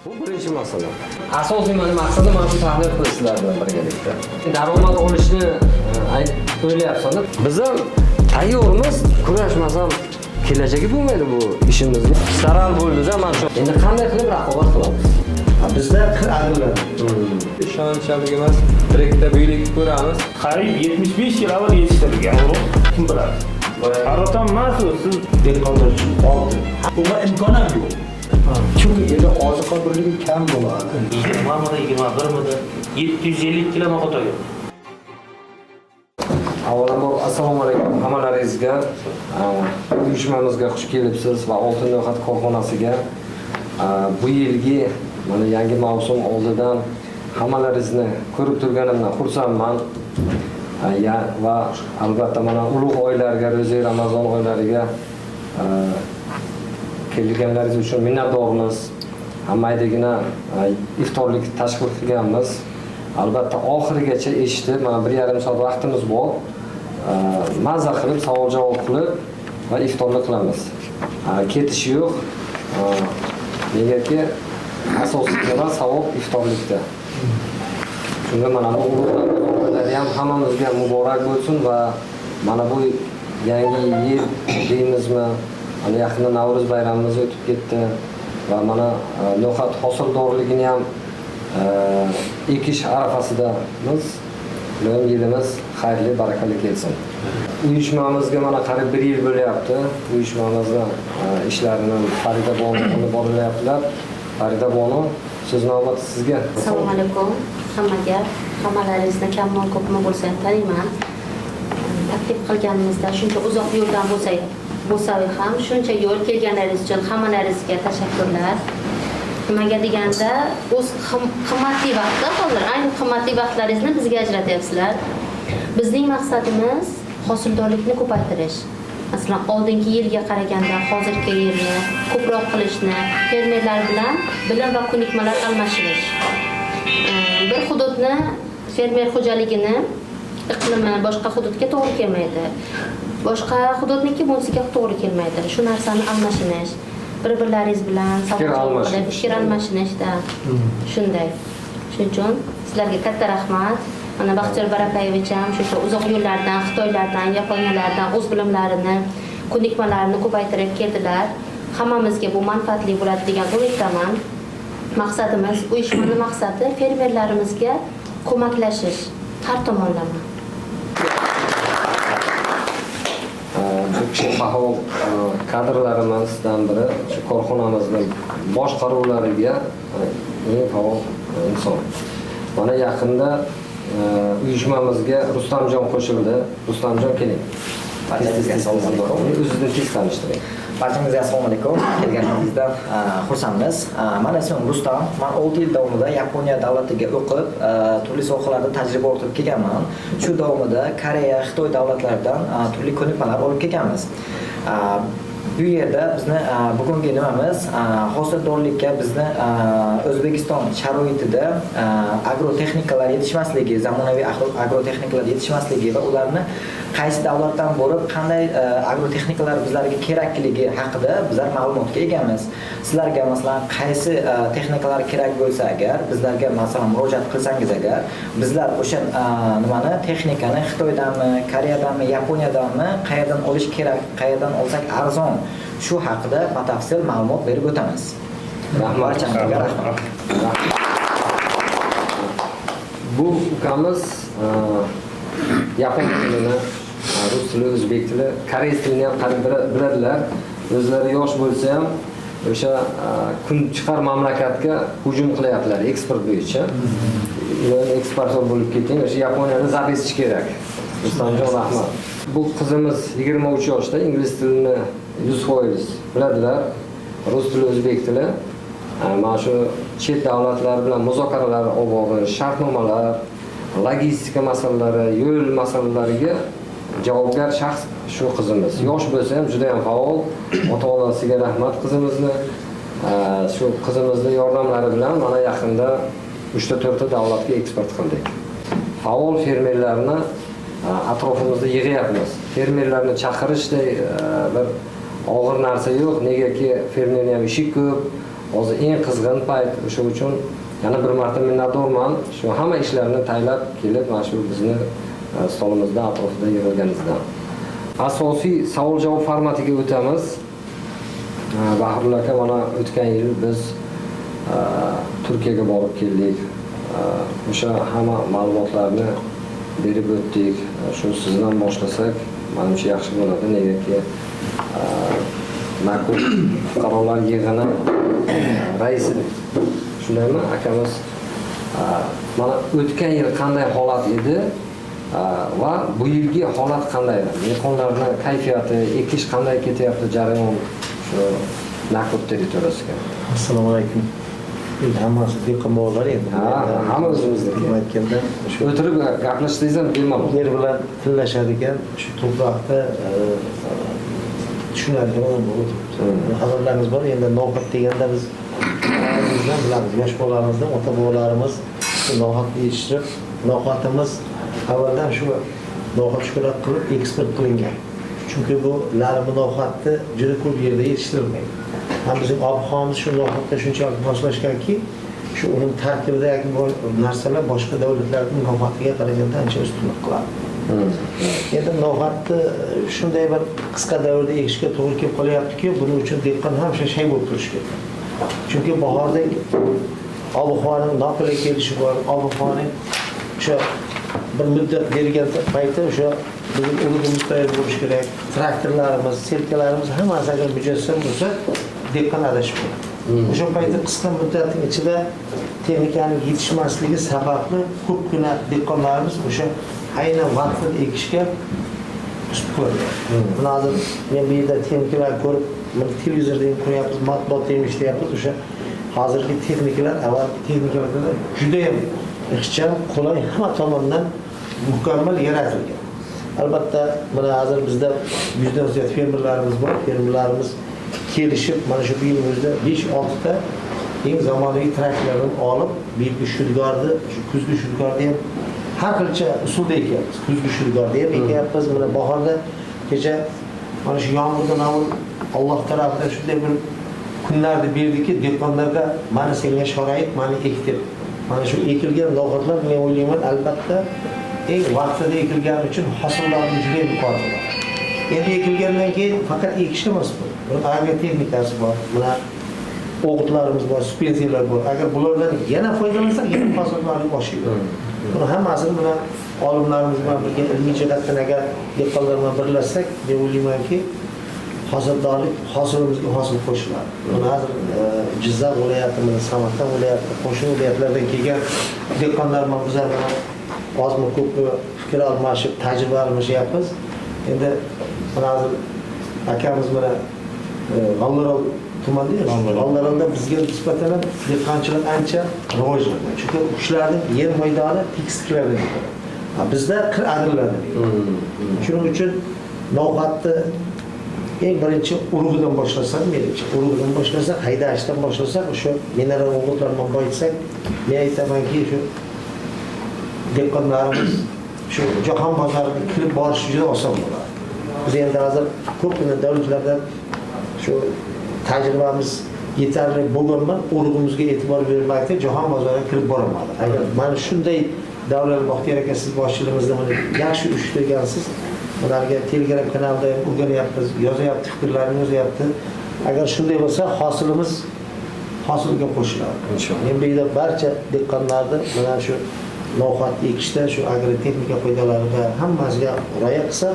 Bu birinchi masala. Asosiy mani maqsadim mana shu tahlil qilish sizlar bilan birgalikda. Daromad olishni aytib o'ylayapsan-da. Biz ham tayyormiz, kurashmasam kelajagi bo'lmaydi bu ishimizni. Saral bo'ldi-da mana shu. Endi qanday qilib raqobat qilamiz? Bizda qir adillar. Ishonchalik emas, bir ikkita buylik ko'ramiz. Qariyb 75 yil avval yetishtirilgan urug', kim biladi? Saraton emas u, siz Dehqonlar uchun oltin. Bunga imkon ham yo'q. Chunki yerda oziq birligi kam bo'ladi. 20 midi, 21 midi, 750 kilo no'xat olgan. Avvalambor assalomu alaykum hammalaringizga. Uyushmamizga xush kelibsiz va Oltin no'xat korxonasiga. Bu yilgi mana yangi mavsum oldidan hammalaringizni ko'rib turganimdan xursandman. Va albatta mana ulug' oylarga, ro'za Ramazon oylariga kelganlaringiz uchun minnatdormiz. Hammaydagina iftorlik tashkil qilganmiz. Albatta oxirigacha eshitib, mana 1,5 soat vaqtimiz bor. Mazza qilib, savol-javob qilib va iftorlik qilamiz. Ketish yo'q. Negaki asosiy nima savob iftorlikda. Shunga mana bu ulug' oylari ham hammamizga muborak bo'lsin va mana bu yangi yil deymizmi, mana yaqinda Navro'z bayramimiz o'tib ketdi va mana no'xat hosildorligini ham ekish arafasidamiz. Iloyim yilimiz xayrli, barakali kelsin. Uyushmamizga mana qariyb 1 yil bo'lyapti. Uyushmamizni ishlarini Farida bonu olib borilyaptilar. Farida bonu, so'z navbati sizga. Assalomu alaykum hammaga. Hammalaringizni kamdan ko'pmi bo'lsa ham taniyman. Taklif qilganimizda shuncha uzoq yo'ldan bo'lsa ham shuncha yo'l kelganlaringiz uchun hammalaringizga tashakkurlar. Nimaga deganda o'z qimmatli vaqtda hozir ayni qimmatli vaqtlaringizni bizga ajratyapsizlar. Bizning maqsadimiz hosildorlikni ko'paytirish. Masalan, oldingi yilga qaraganda hozirgi yilni ko'proq qilishni, fermerlar bilan bilim va ko'nikmalar almashirish. Bir hududni fermer xo'jaligini iqlimi boshqa hududga to'g'ri kelmaydi. Boshqa hududniki bunisiga to'g'ri kelmaydi. Shu narsani almashinish, bir-birlaringiz bilan Fikr savol-javob almashinish. qilib, fikr almashinishda shunday. Shuning uchun sizlarga katta rahmat. Mana Baxtiyor Barakayevich ham shuncha uzoq yo'llardan, Xitoylardan, Yaponiyalardan o'z bilimlarini, ko'nikmalarini ko'paytirib keldilar. Hammamizga bu manfaatli bo'ladi degan umiddaman. Maqsadimiz, uyushmani maqsadi fermerlarimizga ko'maklashish har tomonlama. Bu kishi faol kadrlarimizdan biri, shu korxonamizni boshqaruvlariga eng faol inson. Mana yaqinda uyushmamizga Rustamjon qo'shildi. Rustamjon, keling. Barchangizga assalomu alaykum. O'zingizni tez tanishtiring. Barchangizga assalomu alaykum. Kelganingizdan xursandmiz. Mani ismim Rustam. Men 6 yil davomida Yaponiya davlatiga o'qib, turli sohalarda tajriba orttirib kelganman. Shu davomida Koreya, Xitoy davlatlaridan turli ko'nikmalar olib kelganmiz. Bu yerda bizni bugungi nimamiz, hosildorlikka bizni O'zbekiston sharoitida agrotexnikalar yetishmasligi, zamonaviy agrotexnikalar yetishmasligi va ularni qaysi davlatdan borib qanday agrotexnikalar bizlarga kerakligi haqida bizlar ma'lumotga egamiz. Sizlarga masalan qaysi texnikalar kerak bo'lsa agar bizlarga masalan murojaat qilsangiz agar bizlar o'sha nimani texnikani Xitoydanmi, Koreyadanmi, Yaponiyadanmi qayerdan olish kerak, qayerdan olsak arzon, shu haqida batafsil ma'lumot berib o'tamiz. Rahmat. Barchangizga rahmat. Bu ukamiz yapon tilini, rus tili, o'zbek tili, koreys tilini ham qariyb biladilar. O'zlari yosh bo'lsa ham o'sha kun chiqar mamlakatga hujum qilyaptilar eksport bo'yicha. Ular eksportyor bo'lib keting, o'sha Yaponiyani zabt etish kerak. Rustamjon, rahmat. Bu qizimiz 23 yoshda, ingliz tilini 100% biladilar. Rus tili, o'zbek tili. Mana shu chet davlatlar bilan muzokaralar olib borish, shartnomalar, logistika masalalari, yo'l masalalariga javobgar shaxs shu qizimiz. Yosh bo'lsa ham juda ham faol. Ota-onasiga rahmat qizimizni. Shu qizimizni yordamlari bilan mana yaqinda 3-4 davlatga eksport qildik. Faol fermerlarni atrofimizda yig'yapmiz. Fermerlarni chaqirishday bir og'ir narsa yo'q. Negaki fermerning ham ishi ko'p. Hozir eng qizg'in payt, o'sha uchun yana bir marta minnatdorman shu hamma ishlarni taylab kelib mana shu bizni stolimizda atrofida yig'ilganingizdan. Asosiy savol-javob formatiga o'tamiz. Bahrulla aka, mana o'tgan yil biz Turkiyaga borib keldik. O'sha hamma ma'lumotlarni berib o'tdik. Shu sizdan boshlasak, menimcha yaxshi bo'ladi. Negaki Nakut fuqarolar yig'ini raisi, shundaymi akamiz? Mana o'tgan yil qanday holat edi va bu yilgi holat qanday edi? Dehqonlarning kayfiyati, ekish qanday ketyapti jarayon shu Nakut territoriyasiga? Assalomu alaykum. Endi hammasi dehqon bolalar endi. Ha, hamma o'zimizniki. Aytganda shu o'tirib gaplashsangiz ham bemalol. Yer bilan tillashar ekan, shu tuproqda tushunadigan odam bo'lib o'tiribdi. Xabarlaringiz bor, endi no'xat deganda biz bizdan bilamiz, yosh bolalarimizdan ota bobolarimiz no'xatni yetishtirib, no'xatimiz avvaldan shu no'xat sho'rab qilib eksport qilingan. Chunki bu la'lmi no'xatni juda ko'p yerda yetishtirilmaydi. Ham bizning ob-havomiz shu no'xatga shunchalik moslashganki, shu uning tarkibidagi narsalar boshqa davlatlarning no'xatiga qaraganda ancha ustunlik qiladi. Endi no'xatni shunday bir qisqa davrda ekishga to'g'ri kelib qolyaptiki, buning uchun dehqon hamisha shay bo'lib turishi kerak. Chunki bahorda ob-havoning noqulay kelishi bor, ob-havoning o'sha bir muddat bergan payti o'sha bizim urug'imiz tayyor bo'lishi kerak, traktorlarimiz, selkalarimiz hammasi agar mujassam bo'lsa, dehqon adashib qoladi. O'sha paytda qisqa muddatning ichida texnikaning yetishmasligi sababli ko'pgina dehqonlarimiz o'sha aynan vaqtida ekishga ust qo'yadi. Mana hozir men bu yerda texnikalar ko'rib, buni televizorda ham ko'ryapmiz, matbuotda ham eshitayapmiz. O'sha hozirgi texnikalar avvalgi texnikalardan juda ham ixcham, qulay, hamma tomondan mukammal yaratilgan. Albatta, mana hozir bizda 100 dan ziyod fermerlarimiz bor. Fermerlarimiz kelishib, mana shu yil o'zida 5-6 ta eng zamonaviy traktorlarni olib, bu yilgi shudgorni, shu kuzgi shudgorni ham har xilcha usulda ekyapmiz. Kuzgi shudgorni ham ekyapmiz. Mana bahorda kecha mana shu yomg'irdan avval Alloh tarafidan shunday bir kunlarni berdiki, dehqonlarga mana senga sharoit, mana ek deb. Mana shu ekilgan no'xatlar men o'ylayman, albatta eng vaqtida ekilgani uchun hosillarni juda yuqori bo'ladi. Endi ekilgandan keyin faqat ekish emas bu. Buni agrotexnikasi bor, mana o'g'itlarimiz bor, suspensiyalar bor. Agar bulardan yana foydalansak, yana hosillarni oshadi. Buni hammasini mana olimlarimiz bilan birga ilmiy jihatdan agar dehqonlar bilan birlashsak, men o'ylaymanki, hosildorlik hosilimizga hosil qo'shiladi. Mana hozir Jizzax viloyati, mana Samarqand viloyati, qo'shni viloyatlardan kelgan dehqonlar bilan bizlar bilan ozmi ko'pmi fikr almashib, tajriba almashyapmiz. Endi mana hozir akamiz mana G'allarol tumanda, G'allarolda bizga nisbatan ham dehqonchilik ancha rivojlangan. Chunki u kishilarning yer maydoni tekisliklardan iborat. Bizda qir adirlardan iborat. Shuning uchun no'xatni eng birinchi urug'idan boshlasak, menimcha urug'idan boshlasak, haydashdan boshlasak, o'sha mineral o'g'itlar bilan boyitsak, men aytamanki, shu dehqonlarimiz shu jahon bozoriga kirib borish juda oson bo'ladi. Biz endi hozir ko'pgina davlatlardan shu tajribamiz yetarli bo'lganman, urug'imizga e'tibor bermakda jahon bozoriga kirib borolmadik. Agar mana shunday davlat Baxtiyor aka siz boshchiligingizda mana yaxshi uyushtirgansiz, ularga Telegram kanalida ham o'rganyapmiz, yozyapti, fikrlarini yozyapti. Agar shunday bo'lsa, hosilimiz hosilga qo'shiladi. Inshaalloh. Men bu yerda barcha dehqonlarni mana shu no'xat ekishda, shu agrotexnika qoidalariga hammasiga rioya qilsa,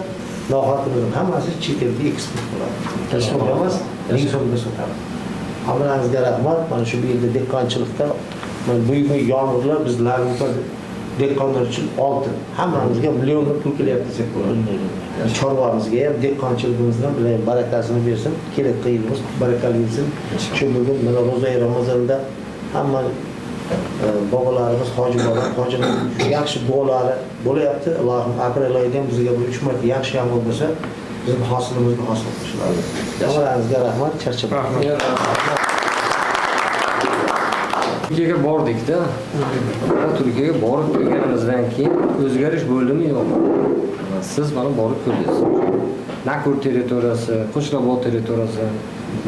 no'xatimizning hammasi chet elga eksport bo'ladi. So'mga emas, 1000 so'mga sotamiz. Hammangizga rahmat. Mana shu bu yerda dehqonchilikda mana bugungi yomg'irlar bizlarga dehqonlar uchun oltin. Hammamizga millionlab pul kelyapti desak bo'ladi. Chorvamizga ham, dehqonchiligimizdan bilan barakasini bersin, kelajak yilimiz barakali bo'lsin. Shu bugun mana ro'za Ramazonda hamma bobolarimiz, hoji bobolar, hojining yaxshi duolari bo'lyapti. Allohim aprel oyida ham bizga bu 3 marta yaxshi yomg'ir bo'lsa, bizim hosilimizga hosil qo'shiladi. Hammangizga rahmat, charchamayman. Turkiyaga bordik-da. Turkiyaga borib kelganimizdan keyin o'zgarish bo'ldimi yo'qmi? Siz mana borib ko'rdingiz. Nakur territoriyasi, Qo'shrabot territoriyasi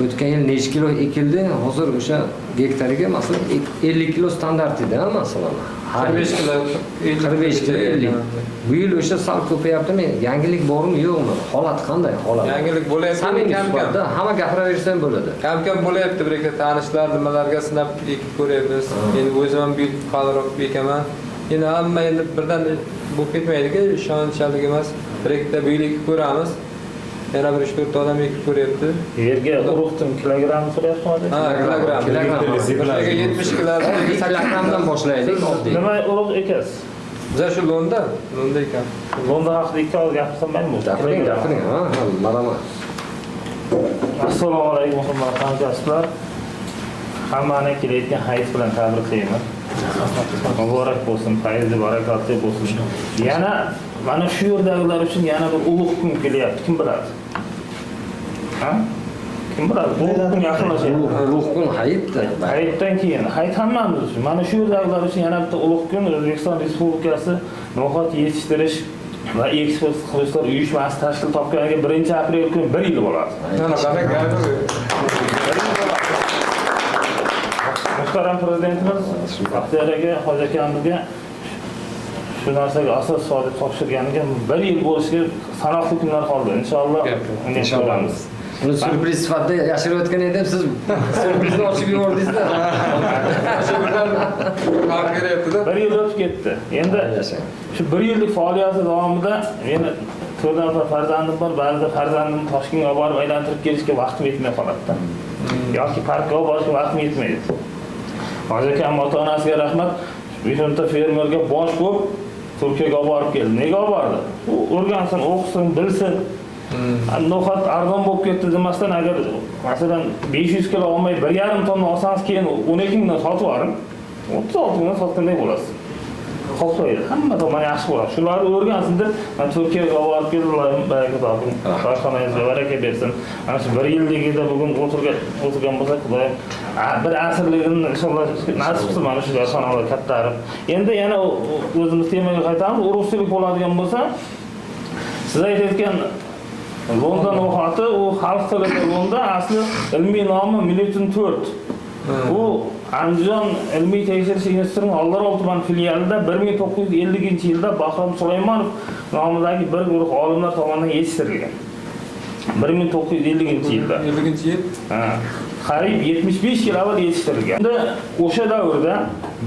o'tgan yil necha kilo ekildi? Hozir o'sha gektariga masalan 50 kilo standart edi, masalan. 45 kilo, 45 kilo 50. Bu yil o'sha sal ko'payaptimi? Yangilik bormi, yo'qmi? Holat qanday? Holat. Yangilik bo'lyapti, kam-kam. Hamma gapiraversa ham bo'ladi. Kam-kam bo'lyapti, bir ikkita tanishlar nimalarga sinab ekib ko'ryapmiz. Endi o'zim ham bir qalroq ekaman. Endi hamma endi birdan bo'lib ketmaydi-ku, ishonchalik emas. Bir ikkita bu yil ekib ko'ramiz. Yana bir 3-4 odam ekib ko'ryapti. Yerga urug'dan kilogramm so'rayapsizmi? Ha, kilogramm. Kilogramm. 70 kilo, kilogrammdan boshlaylik oddiy. Nima urug' ekasiz? Biza shu Londa ekan. Londa haqida ikki og'iz gapirsam maylimi? Gapiring, gapiring. Ha, marhamat. Assalomu alaykum hurmatli hamkasblar. Hammani kelayotgan hayit bilan tabriklayman. Muborak bo'lsin, fayzli barakotli bo'lsin. Yana mana shu yerdagilar uchun yana bir ulug' kun kelyapti. Kim biladi? Ha? Kim biladi? Ulug' kun yaqinlashyapti. Ulug' kun hayitda. Hayitdan keyin, hayit hammamiz uchun. Mana shu yerdagilar uchun yana bitta ulug' kun O'zbekiston Respublikasi no'xat yetishtirish va eksport qilishlar uyushmasi tashkil topganiga 1-aprel kuni 1 yil bo'ladi. Mana qarang, Muhtaram prezidentimiz Baxtiyor aka, Hoji akamizga shu narsaga asos solib topshirganiga 1 yil bo'lishiga sanoqli kunlar qoldi. Inshaalloh uni ko'ramiz. Buni syurpriz sifatida yashirayotgan edim, siz syurprizni ochib yubordingiz-da. Shu birdan farq beryapti-da. 1 yil o'tib ketdi. Endi shu 1 yillik faoliyati davomida meni 4 nafar farzandim bor, ba'zida farzandimni Toshkentga olib borib aylantirib kelishga vaqtim yetmay qoladi-da. Yoki parkka olib borishga vaqtim yetmaydi. Hoji akam ota-onasiga rahmat, 5 fermerga bosh bo'lib Turkiyaga olib borib keldi. Nega olib bordi? U o'rgansin, o'qisin, bilsin. No'xat arzon bo'lib ketdi demasdan, agar masalan 500 kilo olmay 1,5 tonna olsangiz, keyin 12 mingdan sotib yuboring, 36 mingdan sotganday bo'lasiz. Xohlaydi, hamma tomon yaxshi bo'ladi. Shularni o'rgansin deb men Turkiyaga olib borib keldim, Alloh baraka topsin. Korxonangizga baraka bersin. Mana shu 1 yilligida bugun o'tirgan bo'lsak, Xudoyim bir asrligini inshaalloh nasib qilsin mana shu korxonalar kattarib. Endi yana o'zimiz temaga qaytamiz. Urug'chilik bo'ladigan bo'lsa, siz aytayotgan Londa no'xati, u xalq tilida Londa, asli ilmiy nomi Militin 4. U Andijon ilmiy tekshirish institutining Oldiroq tuman filialida 1950-yilda Bahrom Sulaymonov nomidagi bir guruh olimlar tomonidan yetishtirilgan. 1950-yilda. 50-yil? Ha. Qariyb 75 yil avval yetishtirilgan. Endi o'sha davrda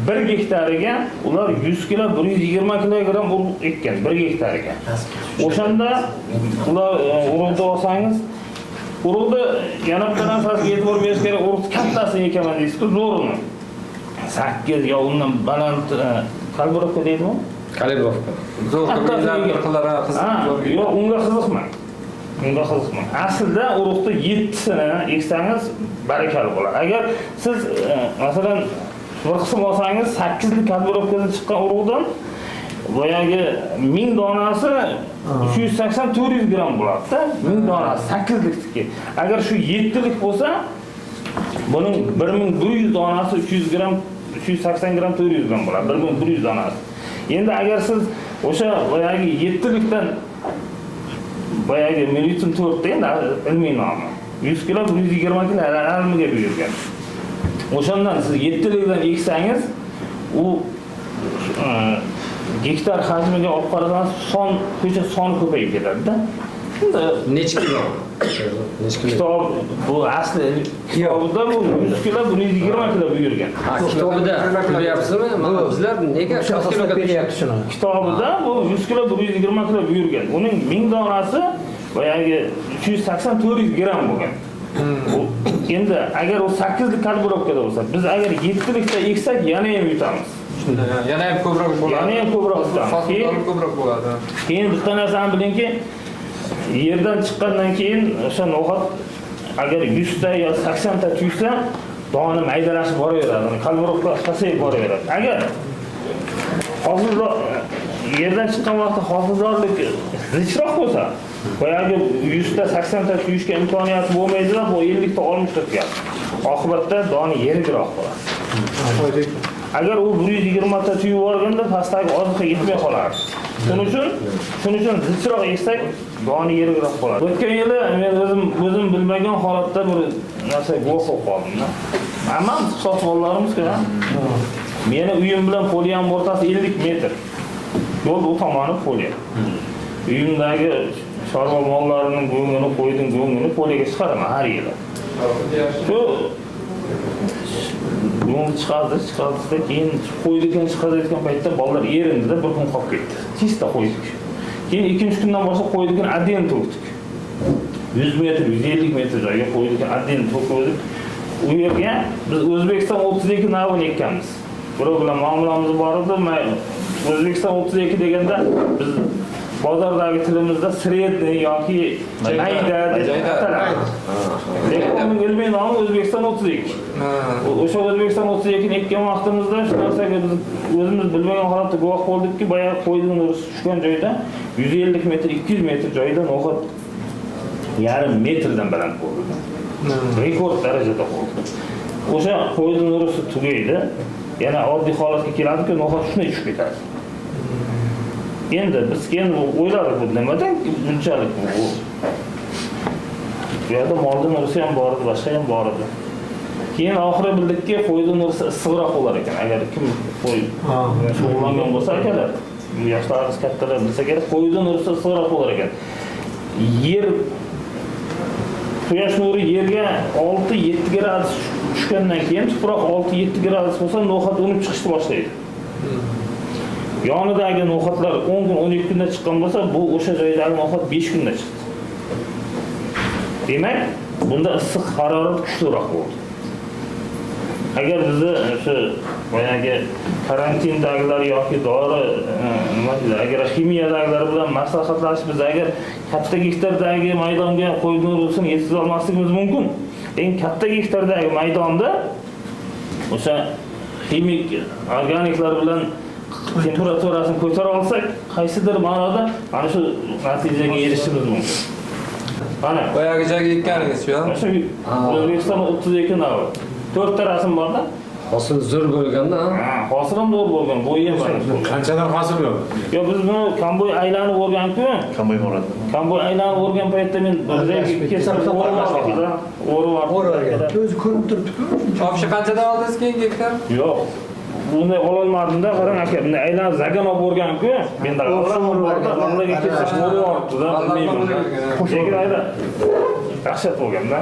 1 gektariga ular 100 kilo, 120 kilogramm urug' ekkan 1 gektariga. O'shanda ular urug'ni olsangiz, urug'ni yana bitta narsasiga e'tibor berish kerak, urug' kattasini ekaman deysiz-ku, zo'rini. 8 yo undan baland kalibrovka deydimi? Kalibrovka. Zo'r qiziq. Yo'q, unga qiziqmang. Unga qiziqmang. Aslida urug'ni 7sini eksangiz barakali bo'ladi. Agar siz masalan bir qism olsangiz 8lik kalibrovkadan chiqqan urug'dan boyagi 1000 donasi 380-400 gramm bo'ladi-da. 1000 donasi 8likniki. Agar shu 7lik bo'lsa, buning 1100 donasi 300 gramm, 380 gramm, 400 gramm bo'ladi. 1100 donasi. Endi agar siz o'sha boyagi 7likdan boyagi Militin 4 endi ilmiy nomi 100 kilo, 120 kilo yarmiga buyurgan. O'shandan siz 7likdan eksangiz, u gektar hajmiga olib qarasangiz, son ko'cha son ko'payib ketadi-da. Endi necha kilo? Necha kilo? Kitob bu asli kitobida bu 100 kilo, 120 kilo buyurgan. Ha, kitobida ko'ryapsizmi? Mana bizlar nega kiloga beryapti shuni? Kitobida bu 100 kilo, 120 kilo buyurgan. Uning 1000 donasi boyagi 380-400 gramm bo'lgan. Endi agar u 8lik kalibrovkada bo'lsa, biz agar 7likda eksak, yana ham yutamiz. Yana ham ko'proq bo'ladi. Yana ham ko'proq yutamiz. Hosil ko'proq bo'ladi. Keyin bitta narsani bilingki, yerdan chiqqandan keyin o'sha no'xat agar 100 ta yo 80 ta tuysa, doni maydalashib boraveradi. Kalibrovka pasayib boraveradi. Agar hosildor yerdan chiqqan vaqtda hosildorlik zichroq bo'lsa, boyagi 100 ta 80 ta tuyishga imkoniyati bo'lmaydi-da, bu 50 ta 60 ta tuyadi. Oqibatda doni yengilroq bo'ladi. Agar u 120 ta tuyib yuborganda pastdagi oziqa yetmay qolardi. Shuning uchun zichroq eksak, doni yirikroq bo'ladi. O'tgan yili men o'zim bilmagan holatda bir narsa guvoh bo'lib qoldim-da. Hammamiz hisob bolalarimiz-ku. Meni uyim bilan poliyam o'rtasi 50 metr. Yo'l u tomoni poliya. Uyimdagi chorva mollarining go'ngini, qo'yning go'ngini poliyaga chiqaraman har yili. Shu go'ng chiqardi, keyin qo'ydigan chiqarayotgan paytda bolalar erindida bir kun qolib ketdi. Чисто qo'ydik. Keyin ikkinchi kundan boshlab qo'ydigan отдельно to'kdik. 100 metr, 150 metr joyga qo'ydik, отдельно to'kdik. U yerga biz O'zbekiston 32 navini ekkanmiz. Birov bilan muomalamiz bor edi. O'zbekiston 32 deganda biz bozordagi tilimizda средний yoki mayda deb ataladi. Lekin uning ilmiy nomi O'zbekiston 32. O'sha O'zbekiston 32 ni ekkan vaqtimizda shu narsaga biz o'zimiz bilmagan holatda guvoh bo'ldikki, boya qo'yning urisi tushgan joyda 150 metr, 200 metr joyda no'xat yarim metrdan baland bo'ldi. Rekord darajada bo'ldi. O'sha qo'yning urisi tugaydi. Yana oddiy holatga keladi-ku, no'xat shunday tushib ketadi. Endi biz keyin o'yladik, bu nimadan bunchalik bu? Bu yerda molning urisi ham bor edi, boshqa ham bor edi. Keyin oxiri bildikki, qo'yning urisi issiqroq bo'lar ekan. Agar kim qo'y shug'ullangan bo'lsa akalar, yoshlarimiz, kattalar bilsa kerak, qo'yning urisi issiqroq bo'lar ekan. Yer quyosh nuri yerga 6-7 gradus tushgandan keyin tuproq 6-7 gradus bo'lsa, no'xat unib chiqishni boshlaydi. Yonidagi no'xatlar 10 kun, 12 kunda chiqqan bo'lsa, bu o'sha joydagi no'xat 5 kunda chiqdi. Demak, bunda issiq harorat kuchliroq bo'ldi. Agar bizni shu boyagi karantindagilar yoki dori nima deydi, agar ximiyadagilar bilan maslahatlashib, biz agar katta gektardagi maydonga qo'yning urug'isini yetkaza olmasligimiz mumkin. Eng katta gektardagi maydonda o'sha ximik organiklar bilan temperaturasini ko'tara olsak, qaysidir ma'noda mana shu natijaga erishishimiz mumkin. Mana Boyagi joyga ekkaningiz shu, ha? Mana shu O'zbekiston 32 navi. To'rtta rasm borda. Hosil zo'r bo'lganda, ha? Ha, hosil ham zo'r bo'lgan, bo'yi ham mana shu. Qanchadan hosil bo'ldi? Yo, biz buni komboy aylanib o'rgan-ku. Komboy boradi. Komboy aylanib o'rgan paytda men bir kelsam o'rib o'rib O'rib. O'zi ko'rinib turibdi-ku. Obshi qanchadan oldingiz keyin gektar? Yo'q. Bunday ololmadim-da, qarang aka, bunday aylanib zagon olib o'rgan-ku. Menda borda, g'allaga kelsam o'rib yuboribdi-da, bilmayman. Lekin ayda dahshat bo'lganda.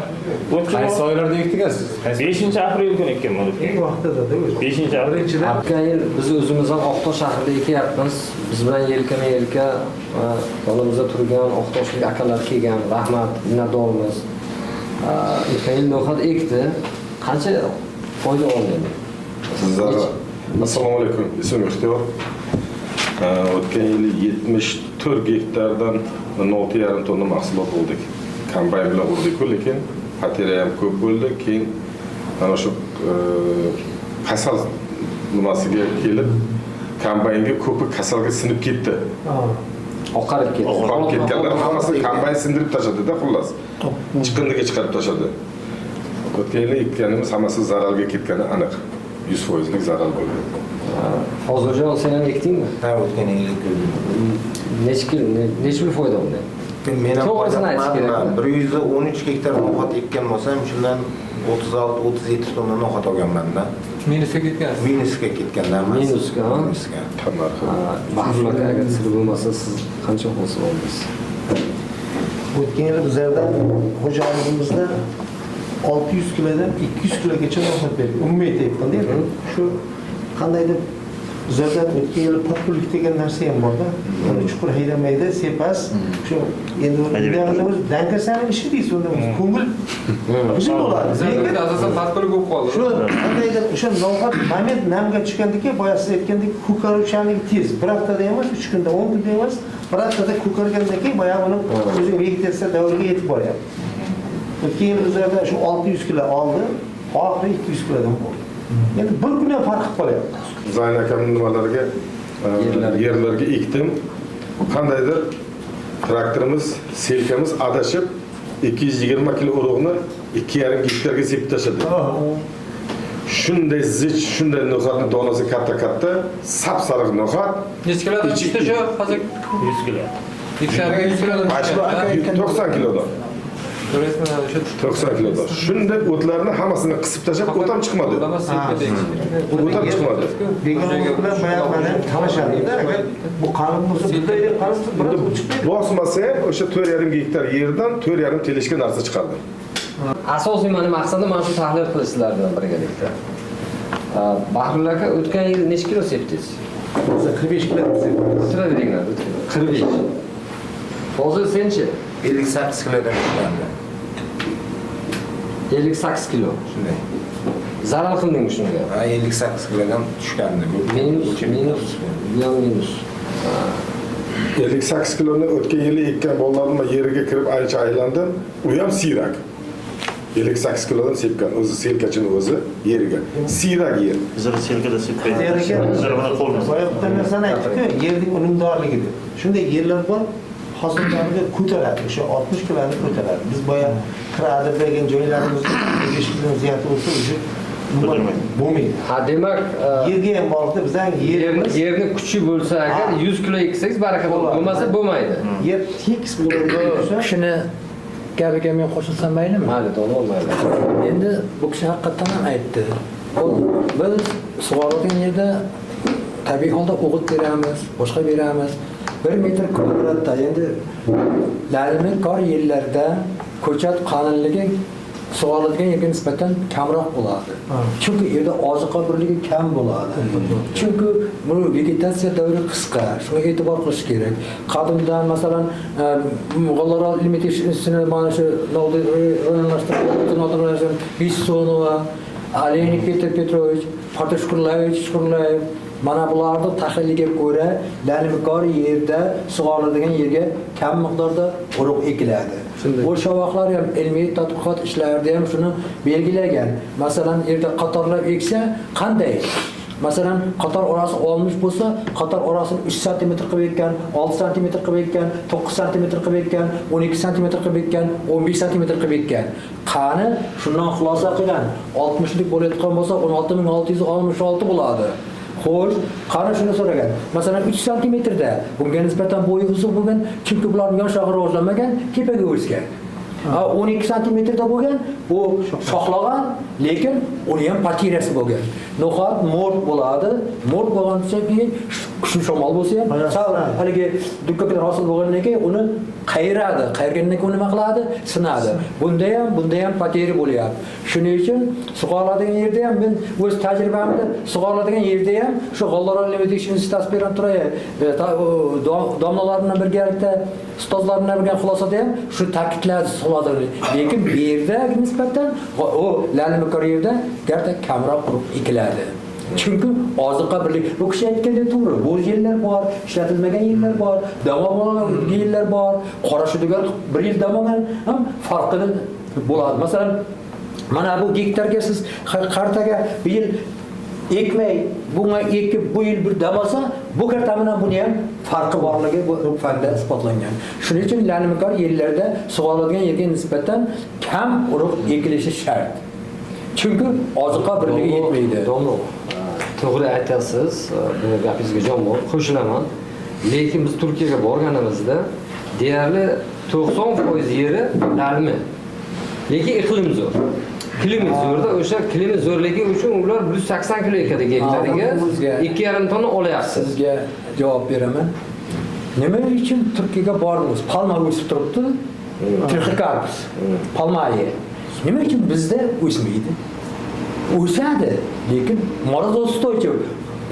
O'tgan Qaysi oylarda ekdingiz siz? Qaysi? 5-aprel kuni ekkanman o'tgan. Eng vaqtida o'zi. 5-aprel. Birinchidan O'tgan yil biz o'zimiz ham Oqtosh shahrida ekyapmiz. Biz bilan yelkama-yelka yonimizda turgan oqtoshlik akalar kelgan, rahmat, minnatdormiz. O'tgan yil no'xat ekdi. Qancha foyda oldi? Sizlarga assalomu alaykum. Ismim Ixtiyor. O'tgan yili 74 gektardan 16,5 tonna mahsulot oldik. Kombayn bilan urdik-ku, lekin потеря ham ko'p bo'ldi. Keyin mana shu kasal nimasiga kelib, kombaynga ko'pi kasalga sinib ketdi. Oqarib ketdi. Oqarib ketganlar hammasi kombayn sindirib tashladi-da, xullas. Chiqindiga chiqarib tashladi. O'tgan yili ekkanimiz hammasi zararga ketgani aniq. 100%lik zarar bo'ldi. Hozirjon, sen ham ekdingmi? Ha, o'tgan yili ko'rdim. Necha kilo, necha pul foyda oldi? Men ham To'g'risini aytish kerak. 113 gektar no'xat ekkan bo'lsam, shundan 36-37 tonna no'xat olganman-da. Minusga ketgansiz. Minusga ketganda hammasi. Minusga, ha? Minusga. Tannarxi. Bahrul aka, agar sir bo'lmasa, siz qancha hosil oldingiz? O'tgan yili bizlarda xo'jaligimizda 600 kilodan 200 kilogacha no'xat berdik. Umumiy aytyapman endi. Shu qandaydir bizlarda o'tgan yili подпольник degan narsa ham borda. Uni chuqur haydamaydi, sepas. Shu endi o'zi dangasani ishi deysiz, unda ko'ngil huzur bo'ladi. Lekin Asosan подпольник bo'lib qoldi. Shu qandaydir o'sha no'xat moment namga tushgandan keyin, boya siz aytgandek, ko'karuvchanligi tez. Bir haftada emas, 3 kunda, 10 kunda emas, bir haftada ko'kargandan keyin boya uni o'zi vegetatsiya davriga yetib boryapti. O'tgan yil bizlarda shu 600 kilo oldi, oxiri 200 kilodan bo'ldi. Endi bir kun ham farq qilib qolyapti. Zayn akamning nimalariga Yerlarga. Yerlarga ekdim. Qandaydir traktorimiz, selkamiz adashib 220 kilo urug'ni 2,5 gektarga sepib tashladi. Shunday zich, shunday no'xatni donasi katta-katta, sap-sariq no'xat. Necha kilodan tushdi shu hozir? 100 kilo. Gektarga 100 kilodan tushdi. 90 kilodan. Ko'rasizmi shu 90 kilodan. Shunday o'tlarni hammasini qisib tashlab, o't ham chiqmadi. O't ham chiqmadi. Begona bilan boyag'ilari talashadi-da, agar bu qalin bo'lsa, bunday deb qalin bo'lsa, biroz u chiqmaydi. Bosmasa ham o'sha 4,5 gektar yerdan 4,5 teleshka narsa chiqardi. Asosiy meni maqsadim mana shu tahlil qilish sizlar bilan birgalikda. Bahrulla aka, o'tgan yil necha kilo sepdingiz? 45 kilo sepdik. O'tiraveringlar, 45. Hozir senchi? 58 kilodan tushgandi. 58 kilo. Shunday. Zarar qildingmi shunga? Ha, 58 kilodan tushgandi. Minus, minus, bu ham minus. 58 kiloni o'tgan yili ekkan bolalarim yeriga kirib ancha aylandim. U ham siyrak. 58 kilodan sepgan, o'zi selkachini o'zi yeriga. Siyrak yer. Bizlar selkada sepmaydi. Bizlar buni qo'lmiz. Boya bitta narsani aytdik-ku, yerning unumdorligi deb. Shunday yerlar bor, hosildorligi ko'taradi, o'sha 60 kiloni ko'taradi. Biz boya qiradi degan joylarimizda 5 kilodan ziyod bo'lsa, o'sha bo'lmaydi. Ha, demak, yerga ham bog'liq, bizning yerimiz yerni kuchi bo'lsa agar 100 kilo eksangiz baraka bo'ladi, bo'lmasa bo'lmaydi. Yer tekis bo'ladi. Shuni gapiga men qo'shilsam maylimi? Mayli, to'g'ri, mayli. Endi bu kishi haqiqatan ham aytdi. Biz sug'orilgan yerda tabiiy holda o'g'it beramiz, boshqa beramiz. 1 metr kvadratda endi lalmi kor yerlarda ko'chat qalinligi sug'orilgan yerga nisbatan kamroq bo'ladi. Chunki yerda oziqa birligi kam bo'ladi. Chunki bu vegetatsiya davri qisqa, shunga e'tibor qilish kerak. Qadimdan masalan, G'allarol ilmiy tekshirish institutini mana shu rayonlashtirib, Bessonova, Aleynik Petr Petrovich, Parta Shukurlayevich Shukurlayev, mana bularning tahliliga ko'ra lalmikor yerda sug'oriladigan yerga kam miqdorda urug' ekiladi. O'sha vaqtlar ham ilmiy tadqiqot ishlarida ham shuni belgilagan. Masalan, yerda qatorlab eksa qanday? Masalan, qator orasi 60 bo'lsa, qator orasini 3 cm qilib ekkan, 6 cm qilib ekkan, 9 cm qilib ekkan, 12 cm qilib ekkan, 15 cm qilib ekkan. Qani shundan xulosa qilgan. 60 lik bo'layotgan bo'lsa 16666 bo'ladi. Xo'sh, qani shuni so'ragan. Masalan, 3 santimetrda bunga nisbatan bo'yi uzun bo'lgan, chunki bularning yoshog'i rivojlanmagan, tepaga o'sgan. 12 santimetrda bo'lgan, bu shoxlagan, lekin uni ham patirasi bo'lgan. No'xat mo'rt bo'ladi. Mo'rt bo'lgandan keyin kuchli shamol bo'lsa ham, sal haligi dukkaklar hosil bo'lgandan keyin uni qayiradi. Qayirgandan keyin nima qiladi? Sinadi. Bunda ham pateri bo'lyapti. Shuning uchun sug'oriladigan yerda ham men o'z tajribamda sug'oriladigan yerda ham shu G'allarol ilmiy tekshirish instituti aspiranturasi domlalar bilan birgalikda, ustozlar bilan birga xulosada ham shu ta'kidladi sug'oriladi. Lekin bu yerda nisbatan o lalmikor yerda garda kamroq urug' ekiladi. Chunki oziqa birlik, bu kishi aytgandek to'g'ri, bo'z yerlar bor, ishlatilmagan yerlar bor, dam olmagan yerlar bor, qora shudigan bir yil dam olgan ham farqini bo'ladi. Masalan, mana bu gektarga siz qartaga bir yil ekmay, bunga ekib bu yil bir dam olsa, bu karta bilan buni ham farqi borligi bu fanda isbotlangan. Shuning uchun lalmikor yerlarda sug'oriladigan yerga nisbatan kam urug' ekilishi shart. Chunki oziqa birligi yetmaydi. Domla, to'g'ri aytasiz, bu gapingizga jon bor, qo'shilaman. Lekin biz Turkiyaga borganimizda deyarli 90% yeri lalmi. Lekin iqlim zo'r. Klimat zo'rda, o'sha klimat zo'rligi uchun ular 180 kilo ekadi gektariga, 2,5 tonna olyapti. Sizga javob beraman. Nima uchun Turkiyaga bordingiz? Palma o'sib turibdi. Trixokarpus. Palmaye. Nima uchun bizda o'smaydi? O'sadi, lekin морозоустойчив.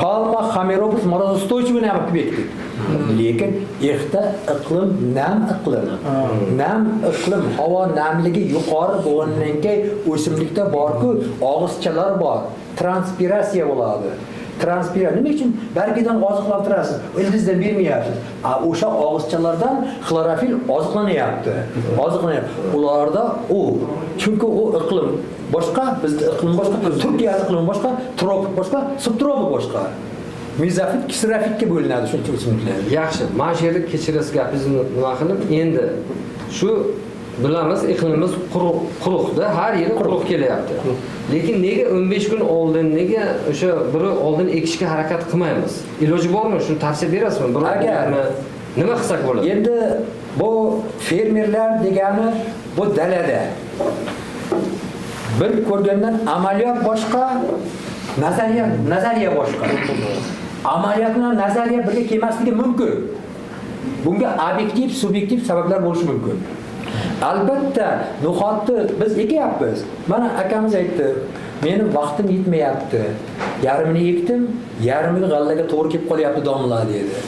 Palma Xameropus морозоустойчивый ni ham qilib ekdik. Lekin erta iqlim, nam iqlim. Nam iqlim, havo namligi yuqori bo'lgandan keyin o'simlikda bor-ku, og'izchalar bor. Transpiratsiya bo'ladi. Transpira nima uchun bargidan oziqlantirasiz, ildizdan bermayapsiz. O'sha og'izchalardan xlorofil oziqlanyapti. Oziqlanyapti. Ularda u, chunki u iqlim boshqa, bizda iqlim boshqa, Turkiya iqlimi boshqa, tropik boshqa, subtropik boshqa. Mezofit, ksirofitga bo'linadi shuncha o'simliklar. Yaxshi, mana shu yerda kechirasiz gapingizni nima qilib, endi shu bilamiz, iqlimimiz quruqda, har yili quruq kelyapti. Lekin nega 15 kun oldin, nega o'sha biri oldin ekishga harakat qilmaymiz? Iloji bormi? Shuni tavsiya berasizmi? Bir oldinmi? Nima qilsak bo'ladi? Endi bu fermerlar degani bu dalada. Bir ko'rgandan amaliyot boshqa, nazariya boshqa. Amaliyot bilan nazariya birga kelmasligi mumkin. Bunga obyektiv, subyektiv sabablar bo'lishi mumkin. Albatta, no'xatni biz ekyapmiz. Mana akamiz aytdi, meni vaqtim yetmayapti. Yarmini ekdim, yarmini g'allaga to'g'ri kelib qolyapti domla dedi.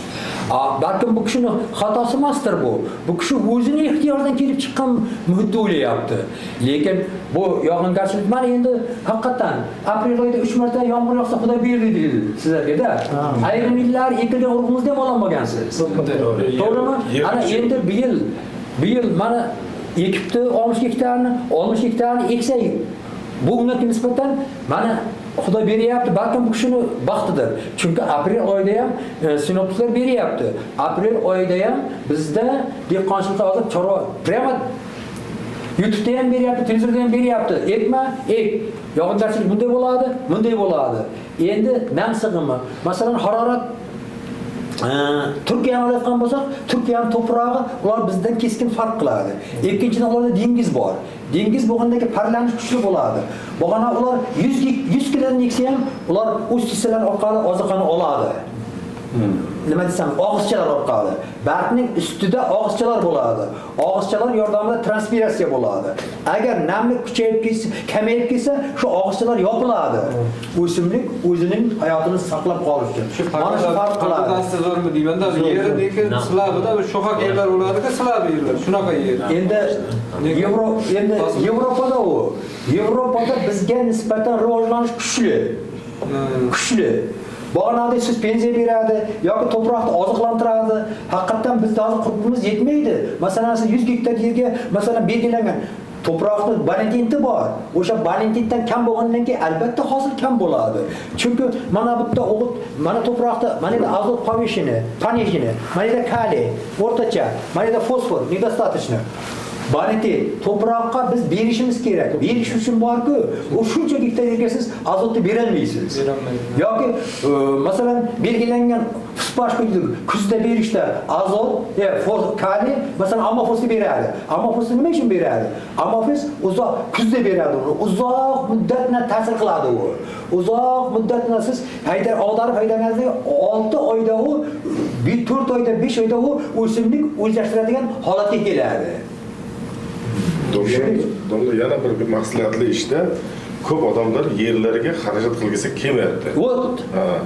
Balkim bu kishining xatosi emasdir bu. Bu kishi o'zining ixtiyoridan kelib chiqqan muhitda o'ylayapti. Lekin bu yog'ingarchilik mana endi haqiqatan aprel oyida 3 marta yomg'ir yog'sa Xudo berdi dedi sizlarga-da. Ayrim yillar ekilgan urug'imizni ham ololmagansiz. To'g'rimi? Ana endi bu yil mana ekibdi 60 gektarni, 60 gektarni eksak bu unga nisbatan mana Xudo beryapti, balkim bu kishini baxtidir. Chunki aprel oyida ham sinoptiklar beryapti. Aprel oyida ham bizda dehqonchilikda hozir chorva prямо YouTube'da ham beryapti, televizorda ham beryapti. Ekma, ek. Yog'ingarchilik bunday bo'ladi, bunday bo'ladi. Endi nam sig'imi, masalan, harorat Turkiyani olayotgan bo'lsak, Turkiyaning to'prog'i ular bizdan keskin farq qiladi. Ikkinchidan ularda dengiz bor. Dengiz bo'lgandagi parlanish kuchli bo'ladi. Bog'ana ular 100 kilodan eksa ham ular o'z hissalar orqali oziqani oladi. Nima desam, og'izchalar orqali. Bargning ustida og'izchalar bo'ladi. Og'izchalar yordamida transpiratsiya bo'ladi. Agar namlik kuchayib ketsa, kamayib ketsa, shu og'izchalar yopiladi. O'simlik o'zining hayotini saqlab qolish uchun. Shu farq qiladi. Zo'rmi deymanda, yeri lekin silabida sho'xak yerlar bo'ladi-ku, silab yerlar, shunaqa yer. Endi Yevropada u. Yevropada bizga nisbatan rivojlanish kuchli. Kuchli. Bog'anadek suspensiya beradi yoki to'proqni oziqlantiradi. Haqiqatan bizda hozir qurbimiz yetmaydi. Masalan, siz 100 gektar yerga masalan belgilangan to'proqni boniteti bor. O'sha bonitetdan kam bo'lgandan keyin albatta hosil kam bo'ladi. Chunki mana bu yerda o'g'it, mana to'proqda mana yerda azot повышенный, пониженный, mana yerda kaliy o'rtacha, mana yerda fosfor недостаточно. Bonitet to'proqqa biz berishimiz kerak. Berish uchun bor-ku, u shuncha gektar yerga siz azotni bera olmaysiz. Yoki masalan belgilangan вспашка kuzda berishda azot, kaliy, masalan amofosni beradi. Amofosni nima uchun beradi? Amofos uzoq kuzda beradi uni. Uzoq muddatni ta'sir qiladi u. Uzoq muddatni siz haydar ag'darib haydaganingizda 6 oyda u, 4 oyda, 5 oyda u o'simlik o'zlashtiradigan holatga keladi. Domla yana bir maslahatli ishda ko'p odamlar yerlariga xarajat qilgisi kelmayapti. Вот.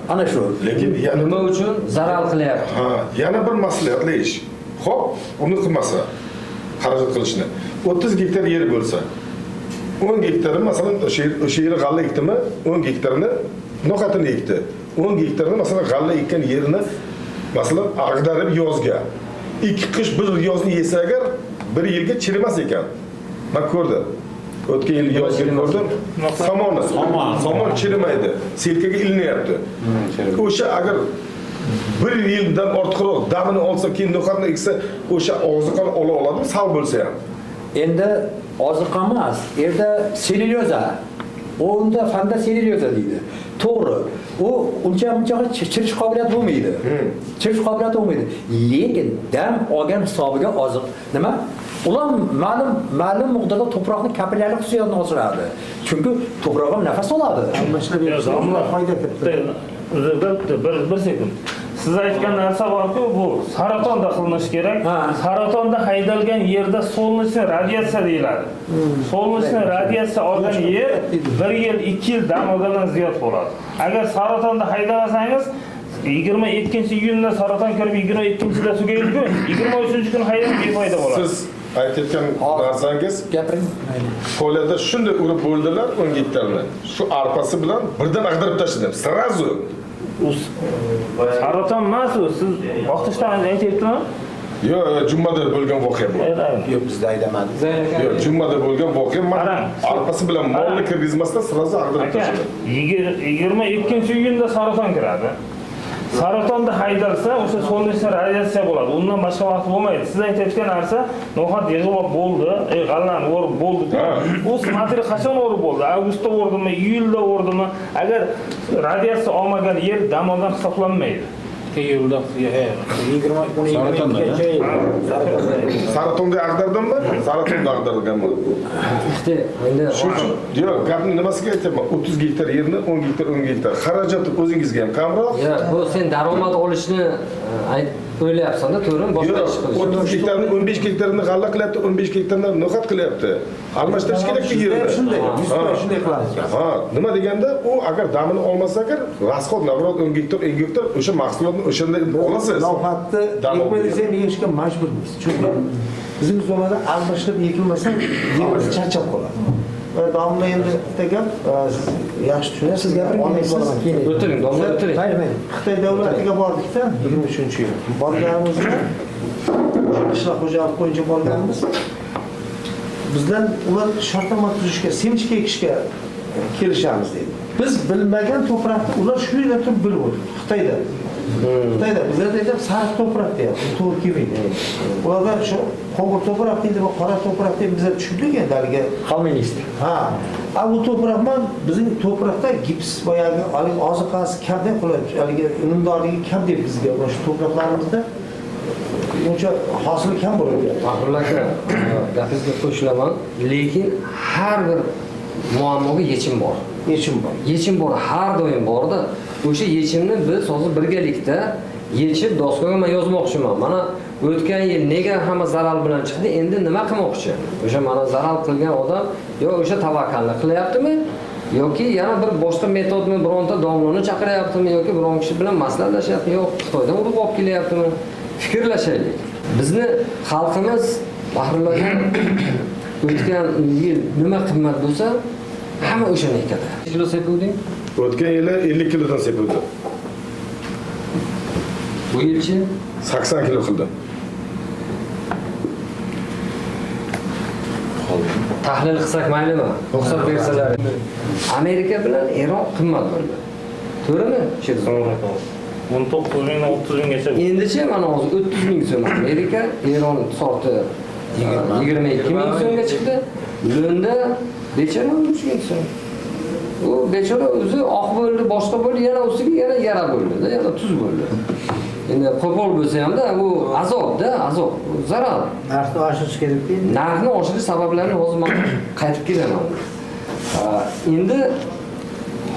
Ana shu. Lekin yana nima uchun zarar qilyapti? Ha, yana bir maslahatli ish. Xo'p, uni qilmasa xarajat qilishni. 30 gektar yer bo'lsa, 10 gektari masalan o'sha yeri g'alla ekdimi, 10 gektarini no'xatini ekdi. 10 gektarini masalan g'alla ekkan yerini masalan ag'darib yozga. 2 qish bir yozni yesa agar bir yilga chirimas ekan. Men ko'rdim. O'tgan yil yozga ko'rdim. Somon chirimaydi. Selkaga ilinyapti. O'sha agar bir yildan ortiqroq damini olsa, keyin no'xatni eksa, o'sha oziqani ola oladimi, sal bo'lsa ham. Endi oziqa emas, yerda sellyuloza. Unda fanda sellyuloza deydi. To'g'ri. U uncha-muncha chirish qobiliyati bo'lmaydi. Chirish qobiliyati bo'lmaydi. Lekin dam olgan hisobiga oziq nima? Ular ma'lum miqdorda to'proqni kapillyarlik xususiyatini oshiradi. Chunki to'proq ham nafas oladi. Foyda kiritadi. Bir sekund. Siz aytgan narsa borku, bu saratonda qilinishi kerak. Saratonda haydalgan yerda solnechniy radiatsiya deyiladi. Solnechniy radiatsiya olgan yer 1 yil, 2 yil dam olgandan ziyod bo'ladi. Agar saratonda haydamasangiz 22-iyunda saraton kirib 22-da tugaydi-ku, 23-kun haydab befoyda bo'ladi. Siz aytayotgan narsangiz gapiring. Polada shunday urib bo'ldilar 10 gektarni. Shu arpasi bilan birdan ag'darib tashladim. Srazu. Saraton emas u, siz Boqtishdan aytyaptimi? Yo'q, jumada bo'lgan voqea bu. Yo'q, bizda aydamadik. Yo'q, jumada bo'lgan voqea. Arpasi bilan molni kirgizmasdan srazu ag'darib tashladi. 22-iyunda saraton kiradi. Saratonda haydalsa, o'sha солнечный radiatsiya bo'ladi. Undan boshqa vaqt bo'lmaydi. Siz aytayotgan narsa no'xat yig'ib olib bo'ldi, g'allani o'rib bo'ldi. U смотри qachon o'rib bo'ldi? Avgustda o'rdimi, iyulda o'rdimi? Agar radiatsiya olmagan yer dam olgan hisoblanmaydi. Iyulda 20 Saratonda ag'dardimmi? Saratonda ag'darganman. Ixti, endi shu yo'q, gapni nimasiga aytyapman? 30 gektar yerni 10 gektar, 10 gektar. Xarajati o'zingizga ham kamroq. Yo'q, bu sen daromad olishni o'ylayapsan-da, to'g'rimi? Boshqa ish qilish. 30 gektarni 15 gektarini g'alla qilyapti, 15 gektarni no'xat qilyapti. Almashtirish kerak yerni. Shunday, shunday qilamiz. Ha, nima deganda, u agar damini olmasa agar, rasxod nabrot 10 gektar, 10 gektar o'sha mahsulotni o'shanda olasiz. No'xatni ekma desam ekishga majburmiz. Chunki bizim zonada almashtirib ekilmasa yerimiz charchab qoladi. Va domla endi bitta gap, siz yaxshi tushunasiz, siz gapiring, o'tiring, domla o'tiring. Mayli, mayli. Xitoy davlatiga bordikda 23-yil. Borganimizda qishloq xo'jalik bo'yicha borganmiz. Bizdan ular shartnoma tuzishga, semchka ekishga kelishamiz deydi. Biz bilmagan to'proqni ular shu yerda turib bilib o'tirdi. Xitoyda. Xitoyda bizlarda aytib sariq to'proq deyapti, to'g'ri kelmaydi. Ularda shu qo'ng'ir to'proq deydi va qora to'proq deb bizlar tushundik endi haligi kommunist. Ha. A bu to'proqman bizning to'proqda gips boyagi haligi oziqasi kam deb qo'yadi, haligi unumdorligi kam deb bizga o'sha to'proqlarimizda uncha hosil kam bo'ladi. Mahrulla aka, gapingizga qo'shilaman, lekin har bir muammoga yechim bor. Yechim bor. Yechim bor, har doim borda. O'sha yechimni biz hozir birgalikda yechib doskaga men yozmoqchiman. Mana o'tgan yil nega hamma zarar bilan chiqdi, endi nima qilmoqchi? O'sha mana zarar qilgan odam yo o'sha tavakkalni qilyaptimi yoki yana bir boshqa metodni bironta domlani chaqiryaptimi yoki biron kishi bilan maslahatlashyaptimi, yo'q Xitoydan urib olib kelyaptimi? Fikrlashaylik. Bizni xalqimiz Bahrulla aka o'tgan yil nima qimmat bo'lsa, hamma o'shani ekadi. Kilo sepuvding? O'tgan yili 50 kilodan sepuvdim. Bu yilchi 80 kilo qildim. Tahlil qilsak maylimi? Ruxsat bersalar. Amerika bilan Eron qimmat bo'ldi. To'g'rimi? Sherzod. 19 mingdan 30 minggacha. Endichi mana hozir 30 ming so'm Amerika, Eron sorti 22 ming so'mga chiqdi. Lo'nda bechora 13 ming so'm. U bechora o'zi oq bo'ldi, boshqa bo'ldi, yana ustiga yana yara bo'ldi, yana tuz bo'ldi. Endi qo'pol bo'lsa hamda bu azobda, azob, zarar. Narxni oshirish kerak-ku. Narxni oshirish sabablarini hozir men qaytib kelaman. Endi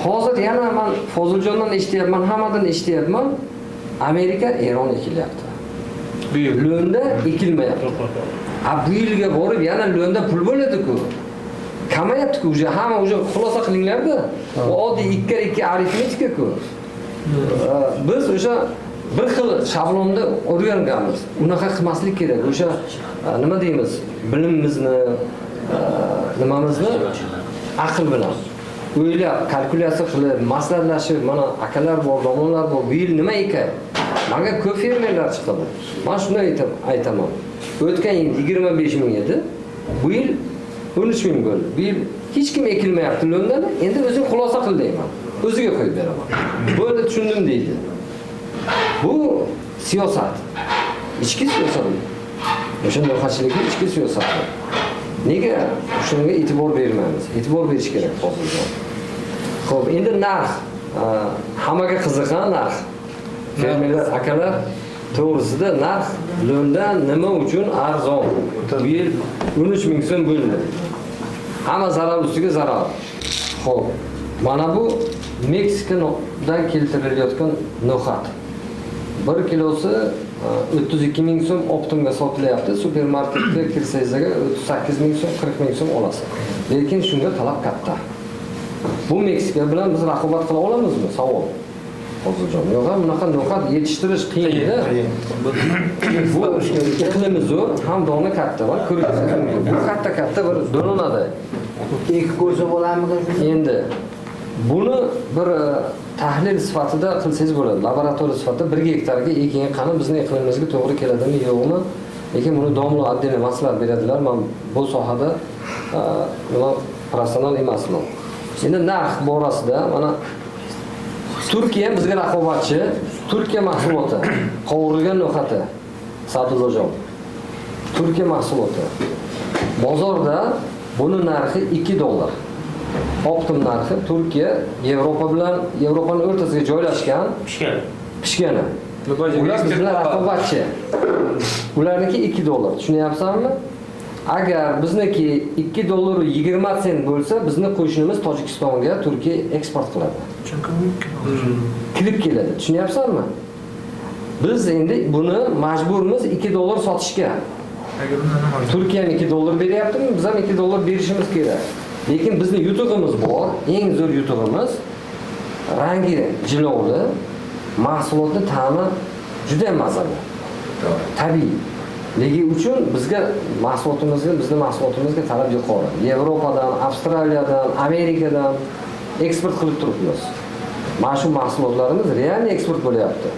hozir yana men Foziljondan eshityapman, hammadan eshityapman. Amerika, Eron ekilyapti. Bu yil lo'nda ekilmayapti. A bu yilga borib yana lo'nda pul bo'ladi-ku. Kamayapti-ku, уже hamma уже xulosa qilinglar-da. Bu oddiy 2x2 arifmetika-ku. Biz o'sha bir xil shablonda o'rganganmiz. Unaqa qilmaslik kerak. O'sha nima deymiz, bilimimizni, nimamizni aql bilan o'ylab, kalkulyatsiya qilib, maslahatlashib, mana akalar bor, domlalar bor, bu yil nima ekan? Menga ko'p fermerlar chiqadi. Men shuni aytaman. O'tgan yil 25 ming edi. Bu yil 13 ming bo'ldi. Bu yil hech kim ekilmayapti lo'ndani. Endi o'zing xulosa qil deyman. O'ziga qo'yib beraman. Bo'ldi, tushundim deydi. Bu siyosat. Ichki siyosat. O'sha no'xatchilikning ichki siyosati. Nega shunga e'tibor bermaymiz? E'tibor berish kerak hozirda. Xo'p, endi narx hammaga qiziq-a narx. Fermerlar, akalar, to'g'risida narx lo'nda nima uchun arzon? Bu yil 13 ming so'm bo'ldi. Hamma zarar ustiga zarar. Xo'p, mana bu Meksikadan keltirilayotgan no'xat. 1 kilosi 32 ming so'm optimga sotilyapti. Supermarketga kirsangizga 38 ming so'm, 40 ming so'm olasiz. Lekin shunga talab katta. Bu Meksika bilan biz raqobat qila olamizmi? Savol. Hozirjon, yo'q, bunaqa no'xat yetishtirish qiyin-da. Bu iqlimi zo'r, ham doni katta va ko'rishingiz mumkin. Bu katta-katta bir do'nonada. Ikki ko'zi bo'ladimi? Endi buni bir tahlil sifatida qilsangiz bo'ladi. Laboratoriya sifatida 1 gektarga ekin qani bizning iqlimimizga to'g'ri keladimi, yo'qmi? Lekin buni domla отдельно maslahat beradilar. Men bu sohada nima professional emasman. Endi narx borasida mana Turkiya bizga raqobatchi. Turkiya mahsuloti, qovurilgan no'xati, Sa'dullojon. Turkiya mahsuloti. Bozorda buni narxi $2. Optim narxi Turkiya Yevropa bilan Yevropaning o'rtasiga joylashgan pishgani. Ular biz bilan raqobatchi. Ularniki $2. Tushunyapsanmi? Agar bizniki $2.20 bo'lsa, bizni qo'shnimiz Tojikistonga Turkiya eksport qiladi. Kirib keladi. Tushunyapsanmi? Biz endi buni majburmiz $2 sotishga. Turkiya ham $2 beryaptimi? Biz ham $2 berishimiz kerak. Lekin bizni yutug'imiz bor, eng zo'r yutug'imiz rangi jilovli, mahsulotni ta'mi juda ham mazali. Tabiiy. Ligi uchun bizga mahsulotimizga, bizni mahsulotimizga talab yuqori. Yevropadan, Avstraliyadan, Amerikadan eksport qilib turibmiz. Mana shu mahsulotlarimiz real eksport bo'lyapti.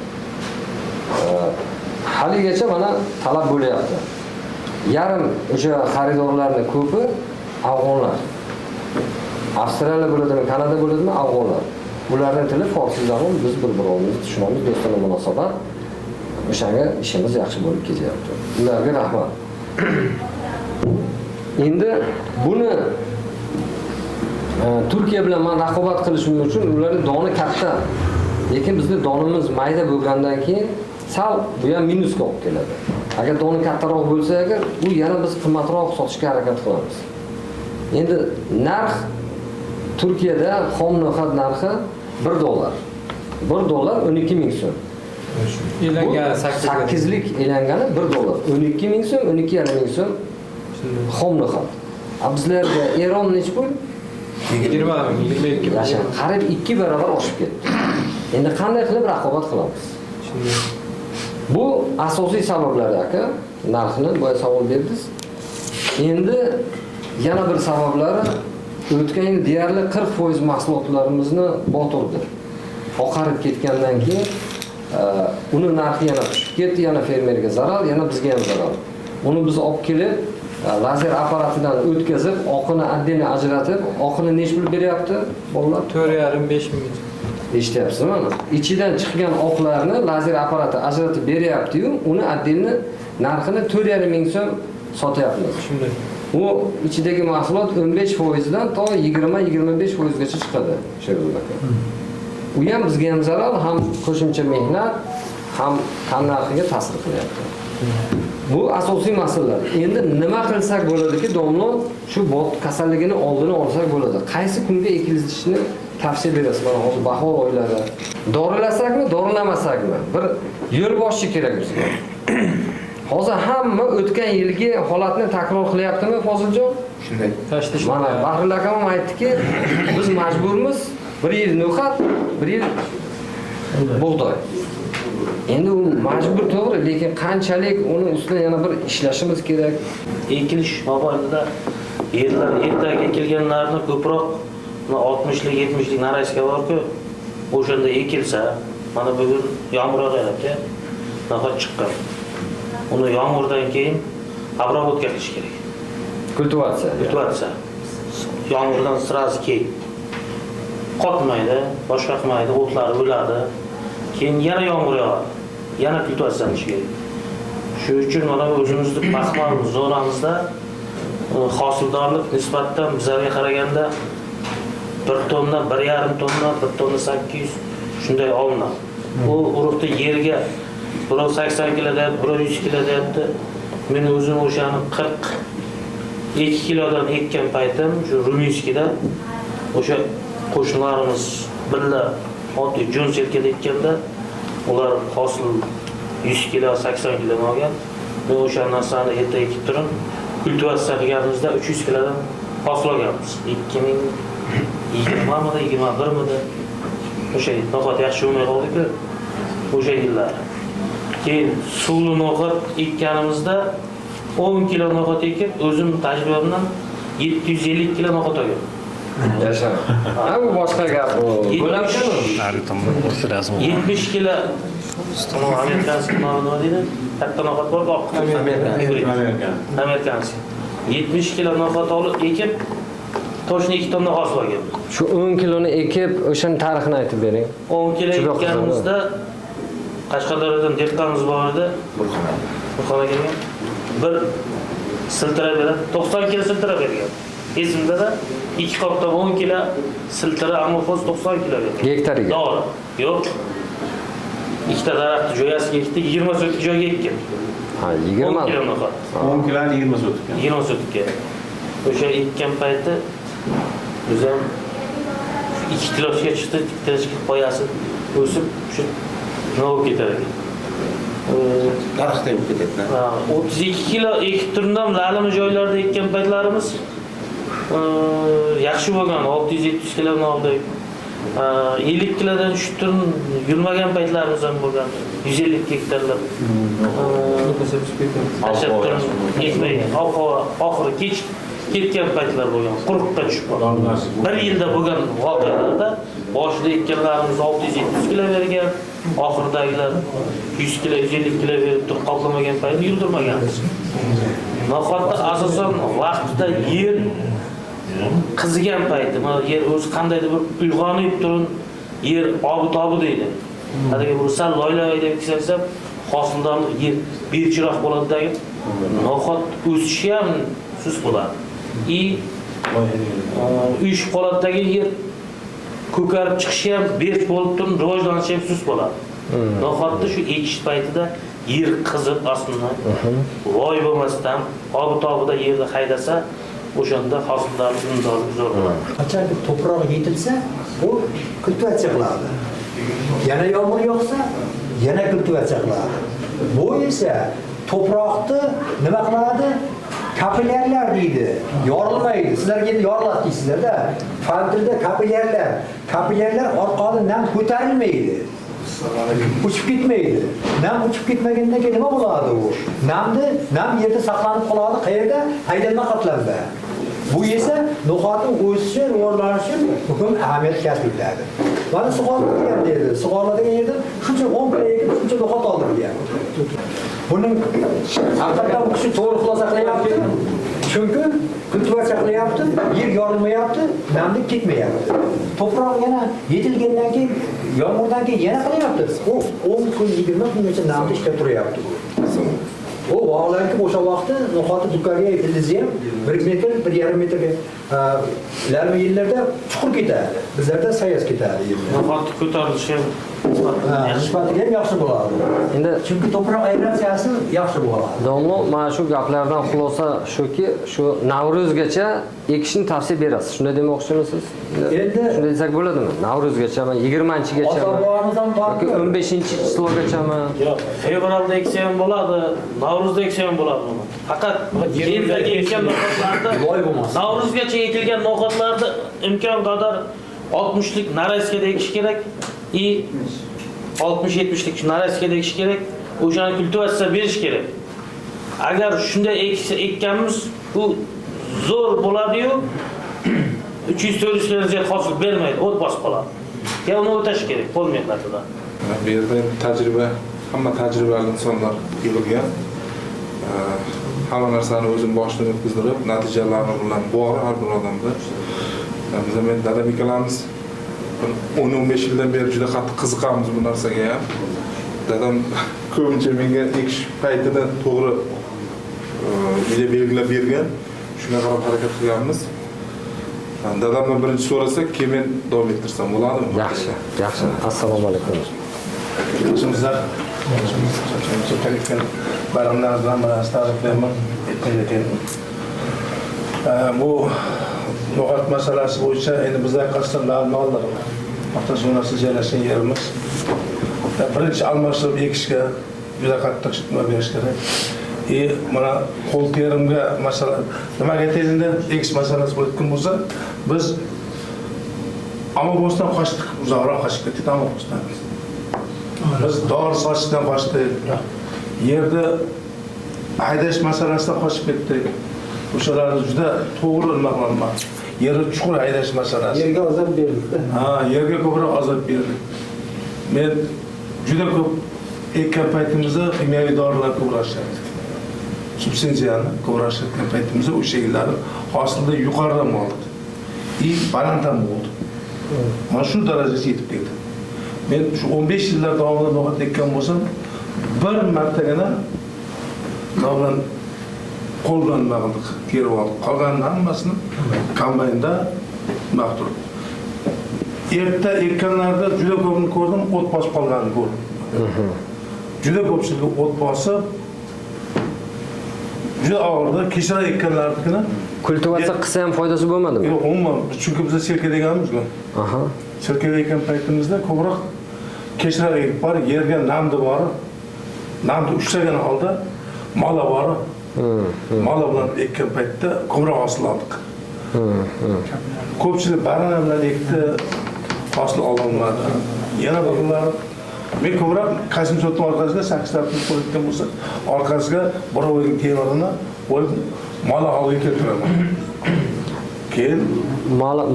Haligacha mana talab bo'lyapti. Yarim o'sha xaridorlarning ko'pi afg'onlar. Avstraliya bo'ladimi, Kanada bo'ladimi, afg'onlar. Ularning tili forsi zabon, biz bir-birimizni tushunamiz, do'stona munosabat. O'shanga ishimiz yaxshi bo'lib ketyapti. Ularga rahmat. Endi buni Turkiya bilan men raqobat qilishim uchun ularning doni katta. Lekin bizning donimiz mayda bo'lgandan keyin sal bu ham minusga olib keladi. Agar doni kattaroq bo'lsa agar, u yana biz qimmatroq sotishga harakat qilamiz. Endi narx Turkiyada xom no'xat narxi $1. $1 12 ming so'm. Elangani 8lik elangani $1. 12 ming so'm, 12,5 ming so'm xom no'xat. A bizlarda Eron necha pul? 20 ming, 22 ming. Qariyb 2 barobar oshib ketdi. Endi qanday qilib raqobat qilamiz? Bu asosiy sabablar aka, narxni boya savol berdingiz. Endi yana bir sabablari o'tgan yil deyarli 40% mahsulotlarimizni botirdi. Oqarib ketgandan keyin uni narxi yana tushib ketdi, yana fermerga zarar, yana bizga ham zarar. Uni biz olib kelib, lazer apparatidan o'tkazib, oqini отдельно ajratib, oqini necha pul beryapti bolalar? 4,5-5 ming. Eshityapsizmi? Ichidan chiqqan oqlarni lazer apparati ajratib beryapti-yu, uni отдельно narxini 4,5 ming so'm sotyapmiz. Shunday. U ichidagi mahsulot 15% dan to 20-25% gacha chiqadi, Sherzod aka. U ham bizga ham zarar, ham qo'shimcha mehnat, ham tan narxiga ta'sir qilyapti. Bu asosiy masalalar. Endi nima qilsak bo'ladiki, domla shu bot kasalligini oldini olsak bo'ladi. Qaysi kunga ekilishni tavsiya berasiz? Mana hozir bahor oylari. Dorilasakmi, dorilamasakmi? Bir yo'lboshchi kerak bizga. Hozir hamma o'tgan yilgi holatni takror qilyaptimi, Foziljon? Shunday. Mana Bahril akam ham aytdiki, biz majburmiz bir yil no'xat, bir yil bug'doy. Endi u majbur to'g'ri, lekin qanchalik uni ustida yana bir ishlashimiz kerak. Ekilish mobaynida yerlar ertaga ekilganlarni ko'proq 60lik, 70lik narasga bor-ku, o'shanda ekilsa, mana bugun yomg'ir yog'yapti, no'xat chiqqan. Uni yomg'irdan keyin обработка qilish kerak. Kultivatsiya. Kultivatsiya. Yomg'irdan sirasi keyin qotmaydi, boshqa qilmaydi, o'tlari o'ladi. Keyin yana yomg'ir yog'adi. Yana kultivatsiya qilish kerak. Shu uchun mana o'zimizni baxmal zonamizda hosildorlik nisbatan bizlarga qaraganda 1 tonna, 1,5 tonna, 1 tonna 800 shunday olinadi. U urug'ni yerga birov 80 kilo deyapti, birov 100 kilo deyapti. Men o'zim o'shani 42 kilodan ekkan paytim shu Ruminskiyda o'sha qo'shnilarimiz birla oddiy jo'n selkada ekkanda ular hosil 100 kilo, 80 kilodan olgan. Men o'sha narsani erta ekib turib, kultivatsiya qilganimizda 300 kilodan hosil olganmiz. 2020 midi, 21 midi? O'sha no'xat yaxshi bo'lmay qoldi-ku o'sha yillar. Keyin suvli no'xat ekkanimizda 10 kilo no'xat ekib, o'zim tajribamdan 750 kilo no'xat olganman. Yasha. Ha, bu boshqa gap. Bo'larkanmi? 70 kilo amerikanskiy nima deydi? Katta no'xat bor, oq. Amerikanskiy. 70 kilo no'xat olib ekib, Toshni 2 tonna hosil olgan. Shu 10 kiloni ekib, o'shani tarixini aytib bering. 10 kilo ekkanimizda Qashqadaryodan dehqonimiz bor edi. Burxon aka bir siltira beradi, 90 kilo siltira bergan. Esimda-da 2 qopdan 10 kilo siltira amorfos 90 kilo bergan. Gektariga. To'g'ri. Yo'q. Ikkita daraxtni joyasiga ekdi, 20 sotik joyga ekkan. Ha, 20 kilo no'xat. 10 kiloni 20 sotikka. 20 sotikka. O'sha ekkan payti biz ham 2 kiloga chiqdi, 2 kiloga poyasi o'sib shu nima bo'lib ketar ekan. Daraxtday bo'lib ketadi. Ha, 32 kilo ekib turdim, la'limi joylarda ekkan paytlarimiz yaxshi bo'lgan, 600-700 kiloni oldik. 50 kilodan tushib turib yurmagan paytlarimiz ham bo'lgan. 150 gektarlar. Tashlab turib ekmay, ob-havo oxiri kech ketgan paytlar bo'lgan, quruqqa tushib qolgan. Bir yilda bo'lgan voqealarda boshida ekkanlarimiz 600-700 kilo bergan, oxiridagilar 100 kilo, 150 kilo berib turib qoplamagan paytni yuldirmaganmiz. No'xatda asosan vaqtida yer qizigan payti, mana yer o'zi qandaydir bir uyg'onib turib, yer obi-tobi deydi. Haligi bir sal loylar deb eksangiz ham hosildorlik yer berchiroq bo'ladi-dagi, no'xat o'sishi ham sust bo'ladi. Uyushib qoladidagi yer ko'karib chiqishi ham berk bo'lib turib, rivojlanishi ham sust bo'ladi. No'xatni shu ekish paytida yer qizib aslida loy bo'lmasdan obi-tobida yerni haydasa, o'shanda hosildorlik, unumdorlik zo'r bo'ladi. Qachonki to'proq yetilsa, u kultivatsiya qiladi. Yana yomg'ir yog'sa, yana kultivatsiya qiladi. Bu esa to'proqni nima qiladi? Kapillyarlar deydi. Yorilmaydi. Sizlarga endi yoriladi deysizlar-da. Fan tilida kapillyarlar. Kapillyarlar orqali nam ko'tarilmaydi. Uchib ketmaydi. Nam uchib ketmagandan keyin nima bo'ladi u? Nam yerda saqlanib qoladi, qayerda? Haydalma qatlamda. Bu esa no'xatning o'sishi, rivojlanishi muhim ahamiyat kasb etadi. Mana sug'oriladigan deydi. Sug'oriladigan yerda shuncha 10 kilo ekib, shuncha no'xat oldim deyapti. Buning haqiqatdan bu kishi to'g'ri xulosa qilyapti. Chunki kultivatsiya qilyapti, yer yorilmayapti, namlik ketmayapti. To'proq yana yetilgandan keyin, yomg'irdan keyin yana qilyapti. U 10 kun, 20 kungacha namda ishlab turyapti bu. U vaholanki o'sha vaqtda no'xati dukkariya ildizi ham 1 metr, 1,5 metrga larmi yillarda chuqur ketadi. Bizlarda sayoz ketadi. No'xatni ko'tarilishi ham nisbatiga ham yaxshi bo'ladi. Endi chunki to'proq aeratsiyasi yaxshi bo'ladi. Domla, mana shu gaplardan xulosa shuki, shu Navro'zgacha ekishni tavsiya berasiz. Shunday demoqchimisiz? Endi shunday desak bo'ladimi? Navro'zgachami, 20-gachami? Yoki 15-chislogachami? Yo'q, fevralda eksa ham bo'ladi, Navro'zda eksa ham bo'ladi buni. Faqat yerdagi ekkan no'xatlarda Navro'zgacha ekilgan no'xatlarni imkon qadar 60lik naraskada ekish kerak. 60-70lik naraskada ekish kerak, o'shani kultivatsiya berish kerak. Agar shunday ekkanmiz, bu zo'r bo'ladi-yu, 300-400 kilodan ziyod hosil bermaydi, o't bosib qoladi. Ya uni o'tash kerak, qo'l mehnatida. Bu yerda tajriba, hamma tajribali insonlar yig'ilgan. Hamma narsani o'zim boshdan o'tkazdirib, natijalari bilan bor har bir odamda. Biz ham endi dadam ikkalamiz 10-15 yildan beri juda qattiq qiziqamiz bu narsaga ham. Dadam ko'pincha menga ekish paytida to'g'ri uyda belgilab bergan, shunga qarab harakat qilganmiz. Dadamdan birinchi so'rasak, keyin men davom ettirsam bo'ladimi? Yaxshi, yaxshi. Assalomu alaykum. Yaxshimizlar. Bayramlaringiz bilan birinchi tabriklayman. Bu no'xat masalasi bo'yicha endi bizlar qasddan ma'lumotlar paxta zonasi joylashgan yerimiz. Birinchi almashtirib ekishga juda qattiq nima berish kerak. Mana qo'l terimga masala nimaga aytaylik, ekish masalasi bo'layotgan bo'lsa, biz Amobosdan qochdik, uzoqroq qochib ketdik Amobosdan. Biz dori sochishdan qochdik. Yerda haydash masalasidan qochib ketdik. O'shalarni juda to'g'ri nima qilaman. Yerni chuqur haydash masalasi. Yerga azob berdik. Ha, yerga ko'proq azob berdik. Men juda ko'p ekkan paytimizda kimyoviy dorilar ko'proq ishlatdik. Subsidiyani ko'proq ishlatgan paytimizda o'sha yillari hosilda yuqoridan bo'ldi. И baland ham bo'ldi. Mana shu darajaga yetib keldi. Men shu 15 yillar davomida no'xat ekkan bo'lsam, bir martagina bilan qo'l bilan nima qildik, terib oldik. Qolganini hammasini kombaynda nima qilib. Erta ekkanlarda juda ko'pini ko'rdim, o't bosib qolganini ko'rdim. Juda ko'pchiligi o't bosib, juda og'irdi. Kechra ekkanlarnikini kultivatsiya qilsa ham foydasi bo'lmadimi? Yo'q, umuman. Chunki biz selka deganimiz-ku. Selkada ekkan paytimizda ko'proq kechra ekib borib, yerga namni borib, namni ushlagan holda mola borib, mola bilan ekkan paytda ko'proq hosil oldik. Ko'pchilik barana bilan ekdi, hosil ololmadi. Yana birlari men ko'proq Kasimsotning orqasiga 8 ta pul qo'ygan bo'lsa, orqasiga birovining temirini qo'yib mola holga keltiraman. Keyin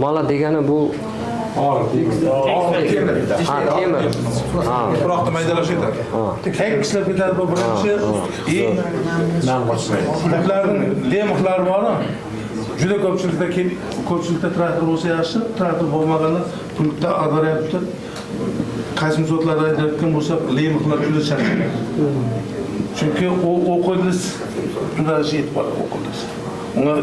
mola degani bu temir. Temir. Tuproqni maydalash ketadi. Tekislab ketadi bu birinchi. Nam qochmaydi. Ularning lemixlari bor. Juda ko'pchilikda ko'pchilikda traktor bo'lsa yaxshi, traktor bo'lmaganda pultda ag'daryapti. Kasimsotlarda aytayotgan bo'lsa, lemixlar juda charchadi. Chunki u o'qildiz, juda yetib boradi o'qildiz. Unga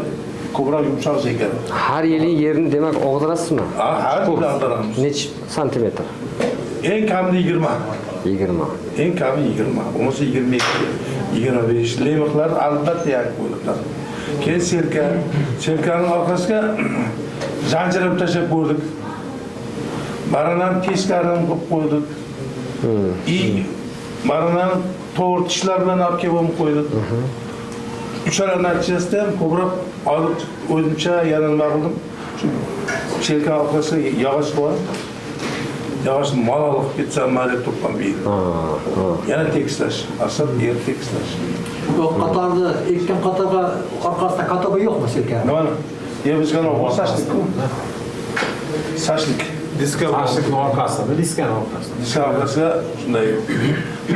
ko'proq yumshoq joy kerak. Har yili yerni demak og'dirasizmi? Har yili og'diramiz. Necha santimetr? Eng kamida 20. 20. Eng kami 20, bo'lmasa 22, 25. Lemixlar albatta yangi qo'yiladi. Keyin selka, selkaning orqasiga zanjirib tashlab ko'rdik. Baranani teskarini qilib qo'ydik. Baranani to'g'ri tishlar bilan olib kelib qo'ydik. Uchala natijasida ham ko'proq olib o'zimcha yana nima qildim? Shu selka orqasiga yog'och bor. Yog'och mol olib ketsam mana deb turibman bu yerda. Yana tekislash, asl yer tekislash. Yo'q, qatorni ekkan qatorga orqasida katoba yo'qmi selka? Nimani? Yo'q, bizga sashlik-ku. Sashlik. Diska sashlikning orqasida, diskani orqasida. Diska orqasida shunday.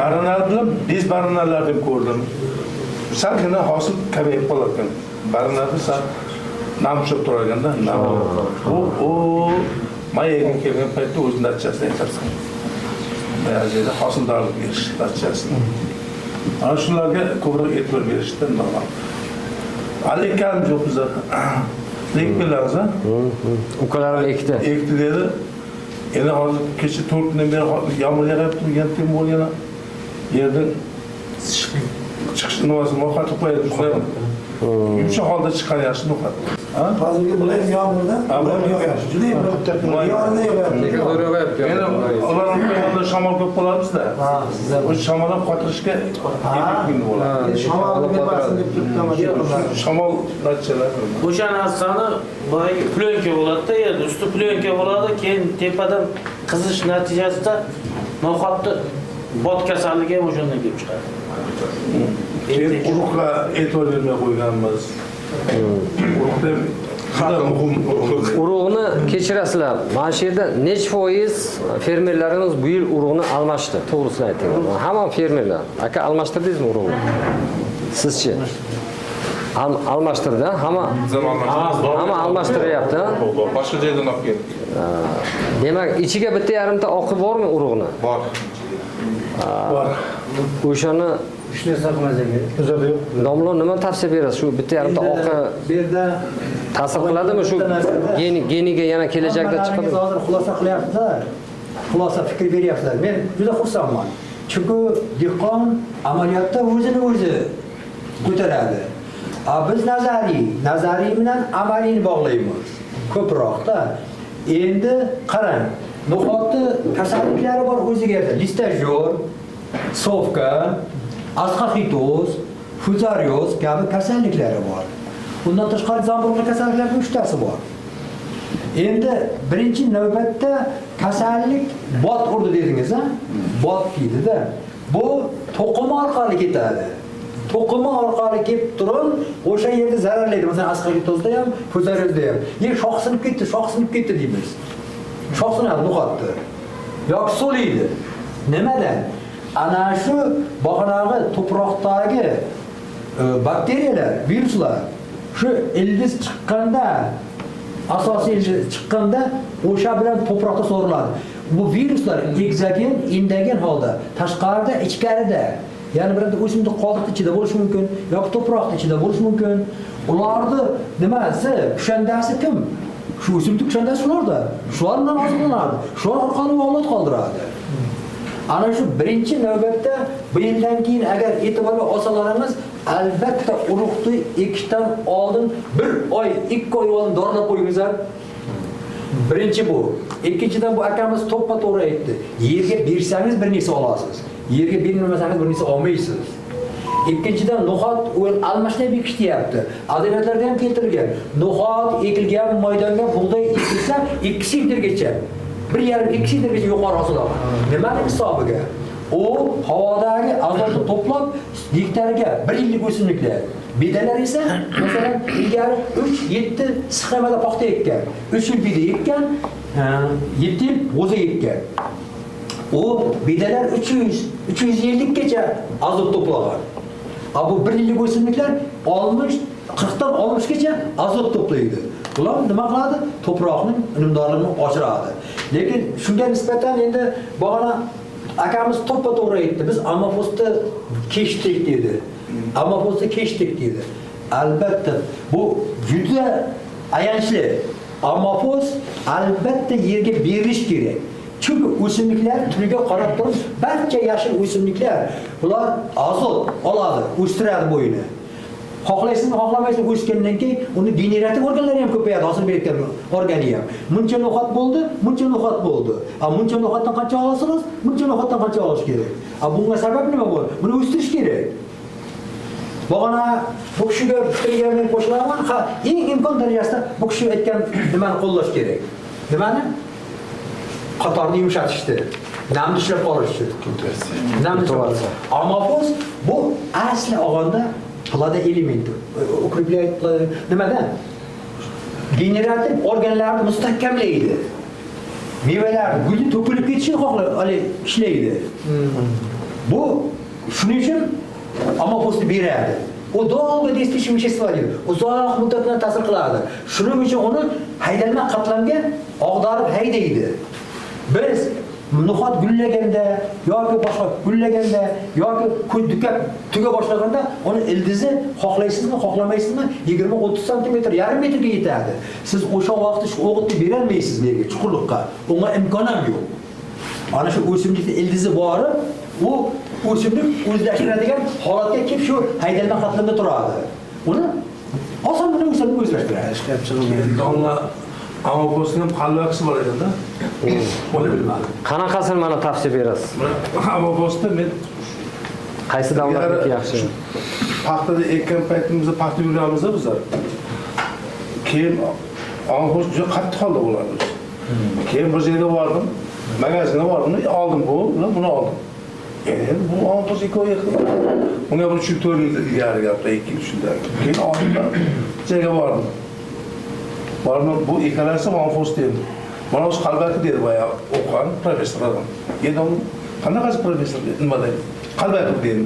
Baranalar bilan biz baranalarni ham ko'rdim. Salgina hosil kamayib qolar ekan. Baranalarda sal nam tushib turar ekanda, nam. U mayaga kelgan paytda o'z natijasini aytarsan. Ba'zida hosildorlik berish natijasini. Ana shularga ko'proq e'tibor berishdan nima. Hali ekkanimiz yo'q bizlar. Ekib kelamiz, ha? Ukalarim ekdi. Ekdi dedi. Endi hozir kecha 4 kundan beri yomg'ir yog'yapti, yana bo'lgan yerdan chiqish nimasi no'xat qo'yadi. Yumshoq holda chiqqan yaxshi no'xat. Hozirgi muloyim yomg'irda, muloyim yog'yapti. Juda yo'g'on yog'yapti. Lekin zo'r yog'yapti. Endi ularni shamol ko'p bo'ladi bizda. O'sha shamol ham qotirishga effektli bo'ladi. Shamol bermasin deb turibdi. Shamol natijalari. O'sha narsani boyagi plyonka bo'ladi-da, yerda usti plyonka bo'ladi, keyin tepadan qizish natijasida no'xatni bot kasalligi ham o'shandan kelib chiqadi. Keyin urug'ga e'tibor bermay qo'yganmiz. Urug'da juda muhim. Urug'ni kechirasizlar. Mana shu yerda necha foiz fermerlarimiz bu yil urug'ni almashdi? To'g'risini ayting. Hamma fermerlar. Aka, almashtirdingizmi urug'ni? Sizchi? Almashtirdi, hamma almashtiryapti. Boshqa joydan olib keldik. Demak, ichiga bitta yarimta oqi bormi urug'ni? Bor. Bor. O'shani uch narsa qilmas ekan. O'zida yo'q. Domla nima tavsiya berasiz? Shu bitta yarimta oqi bu yerda ta'sir qiladimi shu geniga yana kelajakda chiqadimi? Hozir xulosa qilyapsizlar. Xulosa fikr beryapsizlar. Men juda xursandman. Chunki dehqon amaliyotda o'zini o'zi ko'taradi. Biz nazariy bilan amaliyni bog'laymiz. Ko'proqda. Endi qarang, no'xatni kasalliklari bor o'ziga yarasha. Listajyor, sovka, asqaxitoz, fuzarioz kabi kasalliklari bor. Bundan tashqari zamburug'li kasalliklarning 3 tasi bor. Endi birinchi navbatda kasallik bot urdi dedingiz, ha? Bot deydi-da. Bu to'qima orqali ketadi. To'qima orqali kelib turib, o'sha yerda zararlaydi. Masalan, asqaxitozda ham, fuzariozda ham. Yer shox sinib ketdi, shox sinib ketdi deymiz. Shox sinadi no'xatni. Yoki so'liydi. Nimadan? Ana shu bog'nog'i tuproqdagi bakteriyalar, viruslar shu ildiz chiqqanda Asosiy ildizi chiqqanda o'sha bilan to'proqda so'riladi. Bu viruslar ekzogen, endogen holda tashqarida, ichkarida, ya'ni bironta o'simlik qoldiq ichida bo'lishi mumkin yoki to'proq ichida bo'lishi mumkin. Ularni nimasi, kushandasi kim? Shu o'simlik kushandasi ularda. Shular bilan oziqlanadi. Shular orqali avlod qoldiradi. Ana shu birinchi navbatda bu yildan keyin agar e'tiborga olsalaringiz, albatta urug'ni ekishdan oldin 1 oy, 2 oy oldin dorilab qo'yingizlar. Birinchi bu. Ikkinchidan bu akamiz to'ppa-to'g'ri aytdi. Yerga bersangiz bir narsa olasiz. Yerga bermasangiz bir narsa olmaysiz. Ikkinchidan no'xat almashlab ekish deyapti. Adabiyotlarda ham keltirilgan. No'xat ekilgan maydonga bug'doy ekilsa 2 sentgacha, 1,5-2 sentgacha yuqori hosil oladi. Nimaning hisobiga? U havodagi azotni to'plab gektariga 1 yillik o'simliklar. Bedalar esa masalan ilgari 3-7 sxemada paxta ekkan, 3 yil beda ekkan, 7 yil g'o'za ekkan. U bedalar 300-350 gacha azot to'plagan. A bu 1 yillik o'simliklar 60, 40dan 60 gacha azot to'playdi. Bular nima qiladi? To'proqning unumdorligini oshiradi. Lekin shunga nisbatan endi bog'ana akamiz to'ppa-to'g'ri aytdi. Biz amofosni kechdik dedi. Amofosni kechdik dedi. Albatta bu juda ayanchli. Amofos albatta yerga berilish kerak. Chunki o'simliklar turiga qarab turib, barcha yashil o'simliklar ular azot oladi, o'stiradi bo'yini. Xohlaysizmi, xohlamaysizmi, o'sgandan keyin uni generativ organlari ham ko'payadi, hosil berayotgan organi ham. Muncha no'xat bo'ldi, muncha no'xat bo'ldi. A muncha no'xatdan qancha olasiz? Muncha no'xatdan qancha olish kerak? A bunga sabab nima bo'ldi? Buni o'stirish kerak. Bog'ana bu kishiga fikriga men qo'shilaman. Ha, eng imkon darajasida bu kishi aytgan nimani qo'llash kerak? Nimani? Qatorni yumshatishdi. Namni ushlab qolishdi. Namni ushlab qolish. Amofos bu asli olganda plada elementi, укрепляет nimadan? Generativ organlarni mustahkamlaydi. Mevalar gulni to'kilib ketishini xohlaydi, ishlaydi. Bu shuning uchun amofosni beradi. U долго действующий вещество deydi. Uzoq muddatdan ta'sir qiladi. Shuning uchun uni haydalma qatlamga og'darib haydaydi. Biz no'xat gullaganda yoki boshqa gullaganda yoki dukab tuga boshlaganda uni ildizi xohlaysizmi, xohlamaysizmi 20-30 sm, yarim metrga yetadi. Siz o'sha vaqtda shu o'g'itni bera olmaysiz yerga, chuqurlikqa. Unga imkon ham yo'q. Ana shu o'simlikning ildizi borib, u o'simlik o'zlashtiradigan holatga kelib shu haydalma qatlamda turadi. Uni osongina o'simlik o'zlashtiradi. Ishlab chiqilgan amofosning qalbakisi bor ekanda. Uni bilmadim. Qanaqasini mana tavsiya berasiz? Amofosda men qaysi davlatniki yaxshi? Paxtada ekkan paytimizda paxta yurganimizda bizlar. Keyin amofos juda qattiq holda bo'ladi. Keyin bir yerga bordim, magazinga bordim, oldim buni oldim. Endi bu amofos ikkovi unga bir 3-4 yil ilgari gapda 2-3 yildan. Keyin oldim, joyga bordim. Bordim, bu ikkalasi amofos dedi. Mana o'zi qalbaki dedi boya o'qigan professor odam. Endi u qanaqasi professor nima deydi? Qalbaki dedi.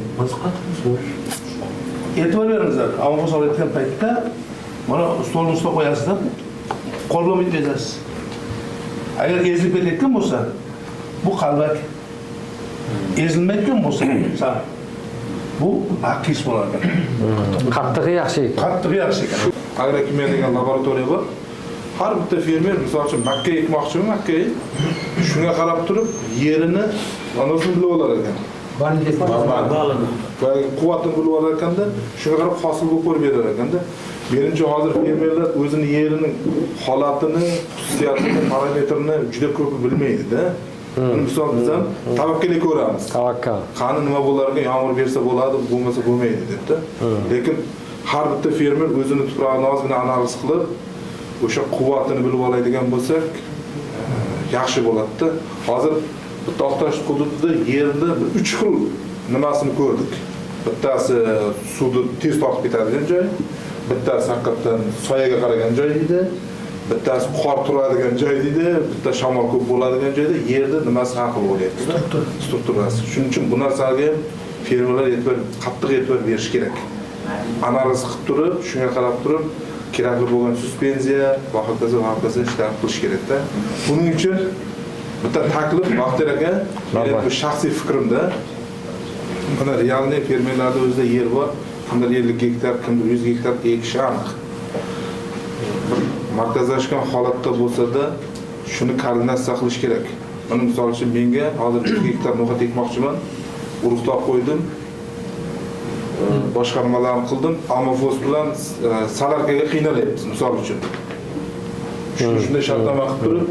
E'tibor beringizlar, amofos olayotgan paytda mana stolni ustiga qo'yasizlar, qo'l bilan yetkazasiz. Agar ezilib ketayotgan bo'lsa, bu qalbaki. Ezilmayotgan bo'lsa, bu aqis bo'lar ekan. Qattig'i yaxshi ekan. Qattig'i yaxshi ekan. Agrokimyo degan laboratoriya bor. Har bitta fermer, misol uchun makka ekmoqchimi, makka shunga qarab turib yerini anasini bilib olar ekan. Quvvatini bilib olar ekanda, shunga qarab hosilga qo'yib berar ekanda. Menimcha hozir fermerlar o'zini yerining holatini, xususiyatini, parametrini juda ko'pi bilmaydi-da. Misol biz ham tavakkalga ko'ramiz. Tavakkal. Qani nima bo'lar ekan, yomg'ir bersa bo'ladi, bo'lmasa bo'lmaydi deb-da. Lekin har bitta fermer o'zini tuprog'ini ozgina analiz qilib, o'sha quvvatini bilib oladigan bo'lsak, yaxshi bo'ladi-da. Hozir bitta Oqtosh hududida yerda bir 3 xil nimasini ko'rdik. Bittasi suvni tez tortib ketadigan joy, bittasi haqiqatan soyaga qaragan joy edi, bittasi qor turadigan joy edi, bitta shamol ko'p bo'ladigan joyda yerda nimasi har xil bo'lyapti. Strukturasi. Shuning uchun bu narsaga fermerlar e'tibor, qattiq e'tibor berish kerak. Analiz qilib turib, shunga qarab turib, Kerakli bo'lgan suspenziya va hokazo va hokazo ishlarni qilish kerakda. Buning uchun bitta taklif Baxtiyor aka, meni bu shaxsiy fikrimda, mana realniy fermerlarda o'zida yer bor, kimdir 50 gektar, kimdir 100 gektar ekishi aniq. Bir markazlashgan holatda bo'lsa-da shuni koordinatsiya qilish kerak. Mana misol uchun menga hozir 100 gektar no'xat ekmoqchiman, urug' topib qo'ydim, boshqa nimalarni qildim, amofos bilan salarkaga qiynalyapmiz misol uchun. Shunday shartnoma qilib turib,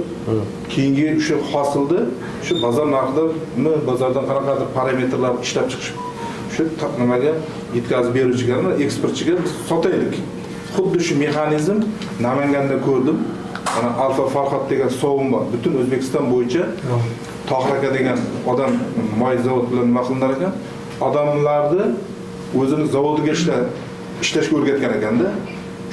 keyingi o'sha hosilni shu bozor narxidami, bozordan qanaqadir parametrlar ishlab chiqish, shu nimaga yetkazib beruvchiga, eksportchiga biz sotaylik. Xuddi shu mexanizm Namanganda ko'rdim. Mana Alfa Farhod degan sovun bor. Butun O'zbekiston bo'yicha Tohir aka degan odam moy zavod bilan nima qilinar ekan? Odamlarni o'zini zavodiga ishlashga o'rgatgan ekanda.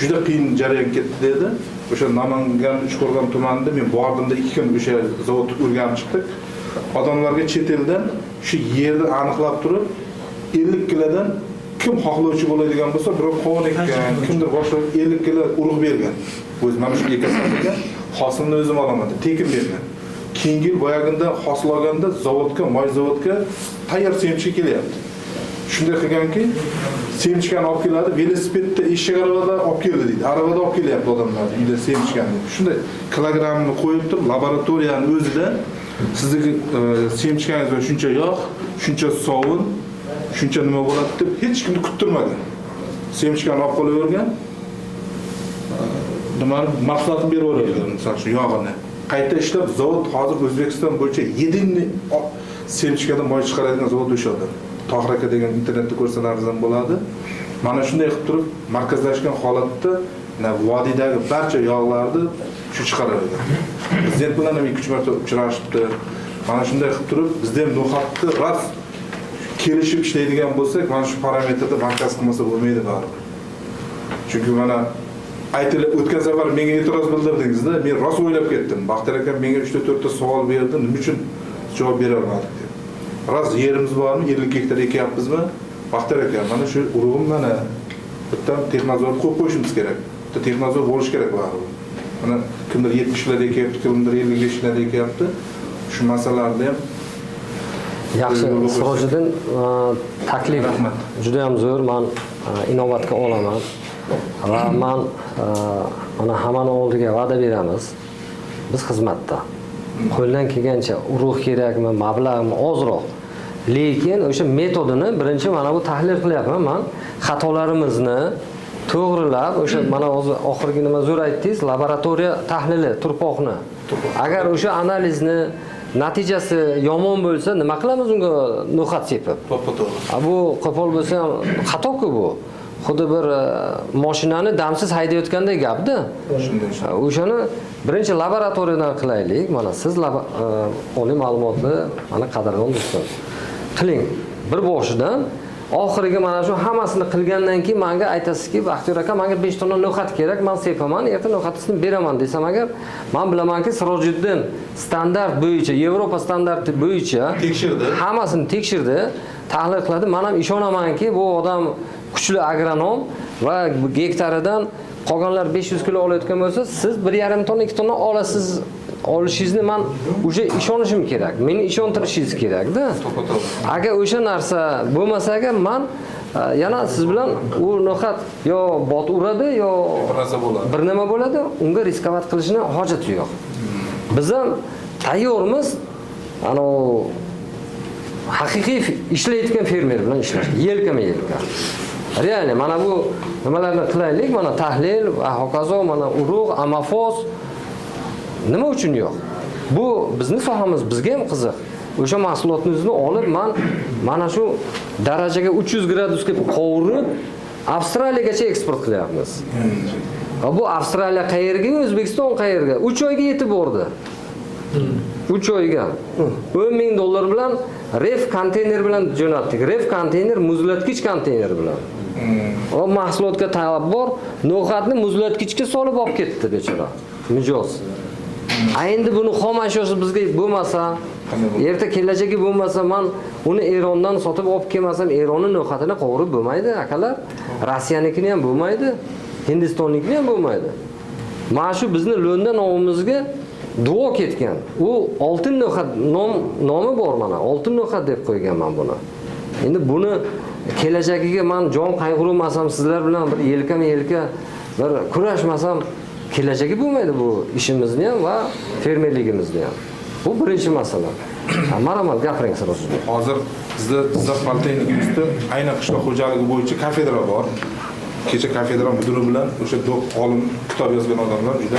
Juda qiyin jarayon ketdi dedi. O'sha Namangan Uchqo'rg'on tumanida men bordimda 2 kun o'sha zavodni o'rganib chiqdik. Odamlarga chet eldan shu yerni aniqlab turib 50 kilodan kim xohlovchi bo'ladigan bo'lsa, birov qovun ekkan, kimdir boshqa 50 kilo urug' bergan. O'zi mana shu ekasan degan, hosilni o'zim olaman deb tekin bergan. Keyingi yil boyagida hosil olganda zavodga, moy zavodga tayyor semchika kelyapti. Shunday qilganki, semchikani olib keladi, velosipedda eshak aravada olib keldi deydi. Aravada olib kelyapti odamlar uyda semchikani deb. Shunday kilogrammni qo'yib turib, laboratoriyaning o'zida sizniki semchikangiz shuncha yog', shuncha sovun, shuncha nima bo'ladi deb hech kimni kuttirmagan. Semchikani olib qolavergan, nimani mahsulotni beravergan, misol uchun yog'ini. Qayta ishlab zavod hozir O'zbekiston bo'yicha yedinchi semchikadan moy chiqaradigan zavod o'sha odam. Tohir aka degan internetda ko'rsalaringiz ham bo'ladi. Mana shunday qilib turib markazlashgan holatda vodiydagi barcha yog'larni shu chiqarar ekan. Prezident bilan ham 2-3 marta uchrashibdi. Mana shunday qilib turib bizda ham no'xatni rost kelishib ishlaydigan bo'lsak, mana shu parametrda markaz qilmasa bo'lmaydi baribir. Chunki mana aytilib o'tgan safar menga e'tiroz bildirdingizda, men rost o'ylab ketdim. Baxtiyor aka menga 3-4 ta savol berdi, nima uchun javob bera olmadik deb. Rost yerimiz bormi? 50 gektar ekyapmizmi? Baxtiyor aka, mana shu urug'im mana bitta texnozor qo'yib qo'yishimiz kerak. Bitta texnozor bo'lish kerak baribir. Mana kimdir 70 larda ekyapti, kimdir 55 larda ekyapti. Shu masalalarni ham yaxshi. Sirojiddin, taklif juda ham zo'r. Men inobatga olaman va men mana hammani oldiga va'da beramiz. Biz xizmatda. Qo'ldan kelgancha urug' kerakmi, mablag'mi ozroq. Lekin o'sha metodini birinchi mana bu tahlil qilyapman men. Xatolarimizni to'g'rilab, o'sha mana hozir oxirgi nima zo'r aytdingiz, laboratoriya tahlili turpoqni. Agar o'sha analizni natijasi yomon bo'lsa, nima qilamiz unga no'xat sepib? To'ppa-to'g'ri. Bu qo'pol bo'lsa ham xato-ku bu. Xuddi bir mashinani damsiz haydayotgandek gap-da. O'shani birinchi laboratoriyadan qilaylik. Mana siz oliy ma'lumotli, mana qadrdon do'stim. Qiling. Bir boshidan oxiriga mana shu hammasini qilgandan keyin menga aytasizki, Baxtiyor aka, menga 5 tonna no'xat kerak, men sepaman, erta no'xatisini beraman desam agar, men bilamanki Sirojiddin standart bo'yicha, Yevropa standarti bo'yicha tekshirdi. Hammasini tekshirdi, tahlil qiladi. Men ham ishonamanki, bu odam kuchli agronom va gektaridan qolganlar 500 kilo olayotgan bo'lsa, siz 1,5 tonna, 2 tonna olasiz. Olishingizni men o'sha ishonishim kerak. Meni ishontirishingiz kerak-da. Agar o'sha narsa bo'lmasa agar men yana siz bilan u no'xat yo bot uradi yo bir narsa bo'ladi. Bir nima bo'ladi, unga riskovat qilishni hojati yo'q. Biz ham tayyormiz. Ana haqiqiy ishlayotgan fermer bilan ishlash, yelkama-yelka. Real mana bu nimalarni qilaylik, mana tahlil va hokazo, mana urug', amafos nima uchun yo'q? Bu bizni sohamiz, bizga ham qiziq. O'sha mahsulotimizni olib, men mana shu darajaga 300 gradusga qovurib, Avstraliyagacha eksport qilyapmiz. Va bu Avstraliya qayerga, O'zbekiston qayerga? 3 oyga yetib bordi. 3 oyga. 10 000 dollar bilan ref konteyner bilan jo'natdik. Ref konteyner muzlatgich konteyner bilan. O mahsulotga talab bor, no'xatni muzlatgichga solib olib ketdi bechora. Mijoz. Endi buni xom ashyosi bizga bo'lmasa, erta kelajagi bo'lmasa, men uni Erondan sotib olib kelmasam, Eronning no'xatini qovurib bo'lmaydi, akalar. Rossiyanikini ham bo'lmaydi. Hindistonlikni ham bo'lmaydi. Mana shu bizni lo'nda nomimizga duo ketgan. U oltin no'xat nomi bor mana. Oltin no'xat deb qo'yganman buni. Endi buni kelajagiga men jon qayg'urmasam, sizlar bilan bir yelkama-yelka bir kurashmasam, kelajagi bo'lmaydi bu ishimizni ham va fermerligimizni ham. Bu birinchi masala. Marhamat, gapiring Sirojjon. Hozir bizda Jizzax politexnika institutida aynan qishloq xo'jaligi bo'yicha kafedra bor. Kecha kafedra mudiri bilan o'sha olim kitob yozgan odamlar juda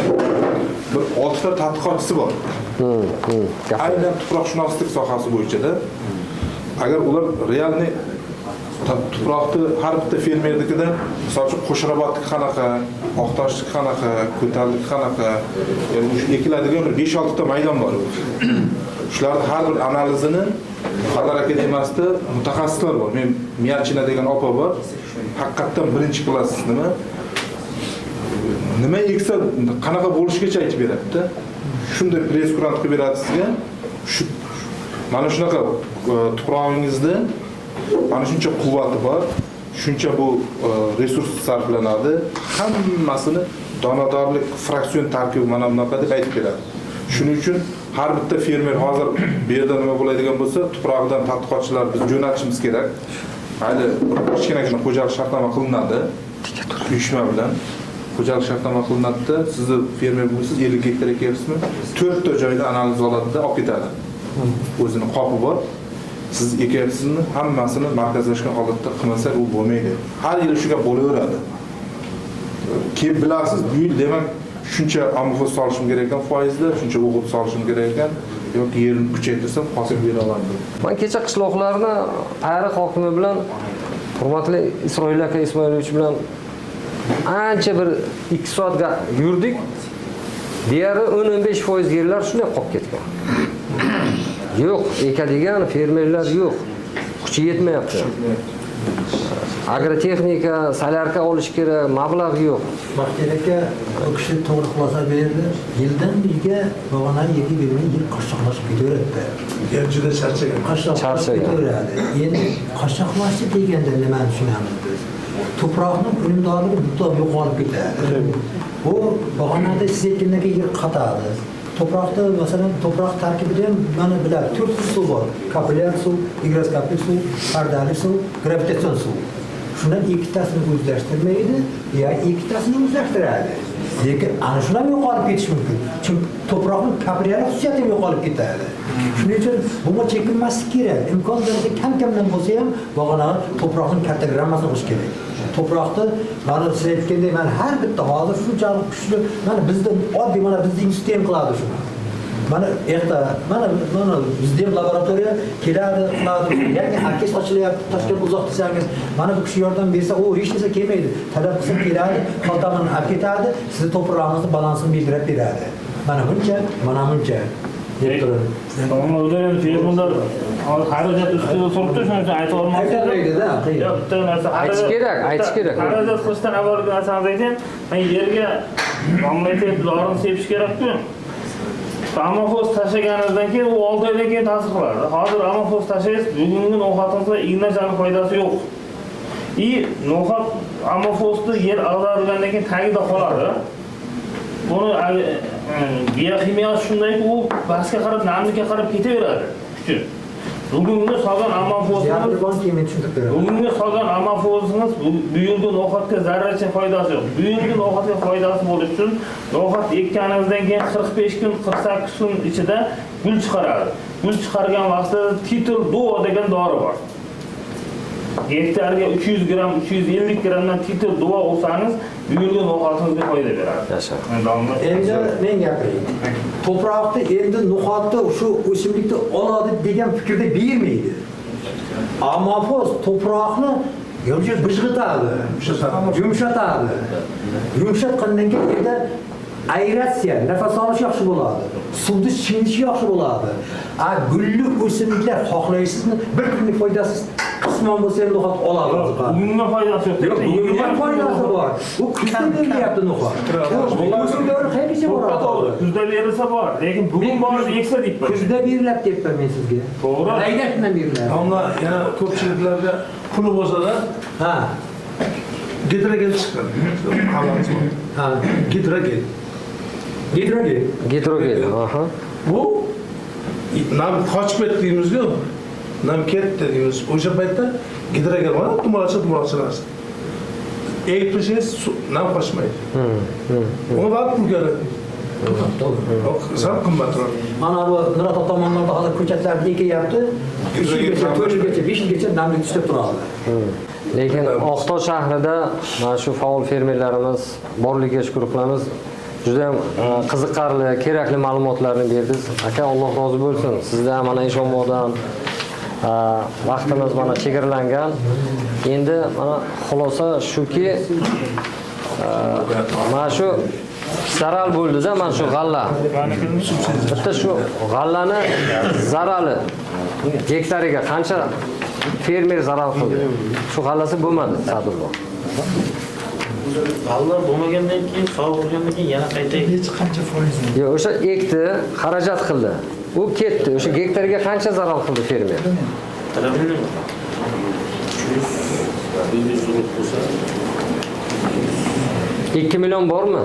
bir 6 ta tadqiqotchisi bor. Aynan tuproqshunoslik sohasi bo'yicha-da. Agar ular realniy tuproqni har bitta fermernikida, misol uchun Qo'shrabotniki qanaqa, Oqtoshniki qanaqa, Ko'talniki qanaqa, ya'ni o'sha ekiladigan bir 5-6 ta maydon bor. Shularning har bir analizini Fadar akademiyasida mutaxassislar bor. Men Miyachina degan opa bor. Haqiqatdan birinchi klass nima? Nima eksa qanaqa bo'lishigacha aytib beradi-da. Shunday press-kurant qilib beradi sizga. Shu mana shunaqa tuprog'ingizda mana shuncha quvvati bor, shuncha bu resurs sarflanadi, hammasini donadorlik fraksion tarkibi mana bunaqa deb aytib beradi. Shuning uchun har bitta fermer hozir bu yerda nima bo'ladigan bo'lsa, tuprog'idan tadqiqotchilar biz jo'natishimiz kerak. Hali kichkinagina xo'jalik shartnoma qilinadi. Uyushma bilan xo'jalik shartnoma qilinadi-da, sizni fermer bo'lsangiz 50 gektar ekyapsizmi? 4 ta joyda analiz oladida olib ketadi. O'zini qopi bor. Siz ekyapsizmi? Hammasini markazlashgan holatda qilmasak u bo'lmaydi. Har yili shu gap bo'laveradi. Keyin bilasiz, bu yil demak shuncha amofos solishim kerak ekan foizda, shuncha o'g'it solishim kerak ekan yoki yerini kuchaytirsam hosil bera olaman. Men kecha qishloqlarni Payariq hokimi bilan hurmatli Isroil aka Ismoilovich bilan ancha bir 2 soat yurdik. Deyarli 10-15% yerlar shunday qolib ketgan. Yo'q, ekadigan fermerlar yo'q. Kuchi yetmayapti. Agrotexnika, solarka olish kerak, mablag' yo'q. Baxtiyor aka, u kishi to'g'ri xulosa berdi. Yildan yilga bog'ona yerga bergan yer qashshoqlashib ketaveradi. Yer juda charchagan. Qashshoqlashib ketaveradi. Endi qashshoqlashish deganda nimani tushunamiz biz? Tuproqning unumdorligi mutlaq yo'qolib ketadi. Bu bog'onada siz aytgandek yer qatadi. Toproqda, masalan, toproq tarkibida ham mana biladi, 4 xil suv bor. Kapillyar suv, gigroskopik suv, pardali suv, gravitatsion suv. Shundan ikkitasini o'zlashtirmaydi, yo ikkitasini o'zlashtiradi. Lekin ana shular yo'qolib ketishi mumkin. Chunki toproqning kapillyar xususiyati ham yo'qolib ketadi. Shuning uchun bunga chekinmaslik kerak. Imkon darajada kam-kamdan bo'lsa ham bog'ona toproqning kartogrammasini qilish kerak. Toproqda mana siz aytgandek, mana har bitta hozir shunchalik kuchli, mana bizda oddiy mana bizda institut ham qiladi shuni. Mana erta, mana bizda ham laboratoriya keladi, qiladi. Yangi orkestr ochilyapti, Toshkent uzoq desangiz, mana bu kishi yordam bersa, u hech narsa kelmaydi. Talab qilsa keladi, xaltamini olib ketadi, sizni toprog'ingizni balansini belgilab beradi. Mana buncha, mana buncha deb turadi. O'zim fermerlar xarajat ustida turibdi, shuning uchun ayta olmayman. Aytolmaydi-da, qiyin. Yo'q, bitta narsa aytish kerak, aytish kerak. Xarajat qilishdan avvalgi narsani aytayim, men yerga domlaytib dorini sepish kerak-ku. Amofos tashlaganingizdan keyin u 6 oydan keyin ta'sir qiladi. Hozir amofos tashlaysiz, bugungi no'xatingizga ignachani foydasi yo'q. I no'xat amofosni yer ag'darilgandan keyin tagida qoladi. Buni bioximiyasi shundayki, u pastga qarab, namlikka qarab ketaveradi kuchi. Bugungi solgan amofosimiz, bugungi solgan amofosimiz bu yilgi no'xatga zarracha foydasi yo'q. Bu yilgi no'xatga foydasi bo'lish uchun no'xat ekkaningizdan keyin 45 kun, 48 kun ichida gul chiqaradi. Gul chiqargan vaqtida Titul Duo degan dori bor. Gektarga 300 gram, 350 gramdan Titul Duo olsangiz, bu yilgi no'xatingizga foyda beradi. Yasha. Endi men gapiray. Toproqni endi no'xatni shu o'simlikni oladi degan fikrda bermaydi. Amofos toproqni bijg'itadi, yumshatadi. Yumshatgandan keyin endi aeratsiya, nafas olish yaxshi bo'ladi. Suvni singishi yaxshi bo'ladi. A gulli o'simliklar xohlaysizmi? Bir kunlik foydasiz qisman bo'lsa ham no'xat oladi. Bunga foydasi yo'q. Yo'q, bunga foydasi bor. U kuzda berilyapti no'xat. O'sim davri qayergacha boradi? Kuzda berilsa bor, lekin bugun borib eksa deyapman. Kuzda beriladi deyapman men sizga. To'g'ri. Laylakdan beriladi. Ammo yana ko'pchiliklarga puli bo'lsa-da, ha. Gidrogel chiqqan. Hammamiz bor. Ha. Gidrogel. Gidrogel. Gidrogel. Aha. Bu nam qochib ketdi deymiz-ku. Nam ketdi deymiz. O'sha paytda gidrogel bor, dumaloqcha narsa. Egib tashlasangiz nam qochmaydi. Uni vaqt pul kerak. Sal qimmatroq. Mana bu Nurota tomonlarda hozir ko'chatlarni ekyapti. 3 yilgacha, 4 yilgacha, 5 yilgacha namlik tushib turadi. Lekin Oqtosh shahrida mana shu faol fermerlarimiz borligiga shukr qilamiz. Juda ham qiziqarli, kerakli ma'lumotlarni berdingiz. Aka, Alloh rozi bo'lsin. Sizdan mana Eshonbodan vaqtimiz mana chegaralangan. Endi mana xulosa shuki, mana shu zarar bo'ldi-da, mana shu g'alla. Bitta shu g'allani zarari gektariga qancha fermer zarar qildi? Shu g'allasi bo'lmadi, Sadullo. G'alla bo'lmagandan keyin, sovuq bo'lgandan keyin yana qayta hech qancha foiz. Yo'q, o'sha ekdi, xarajat qildi. U ketdi. O'sha gektariga qancha zarar qildi fermer? Bilmayman. 300 100 bo'lsa 2 million bormi?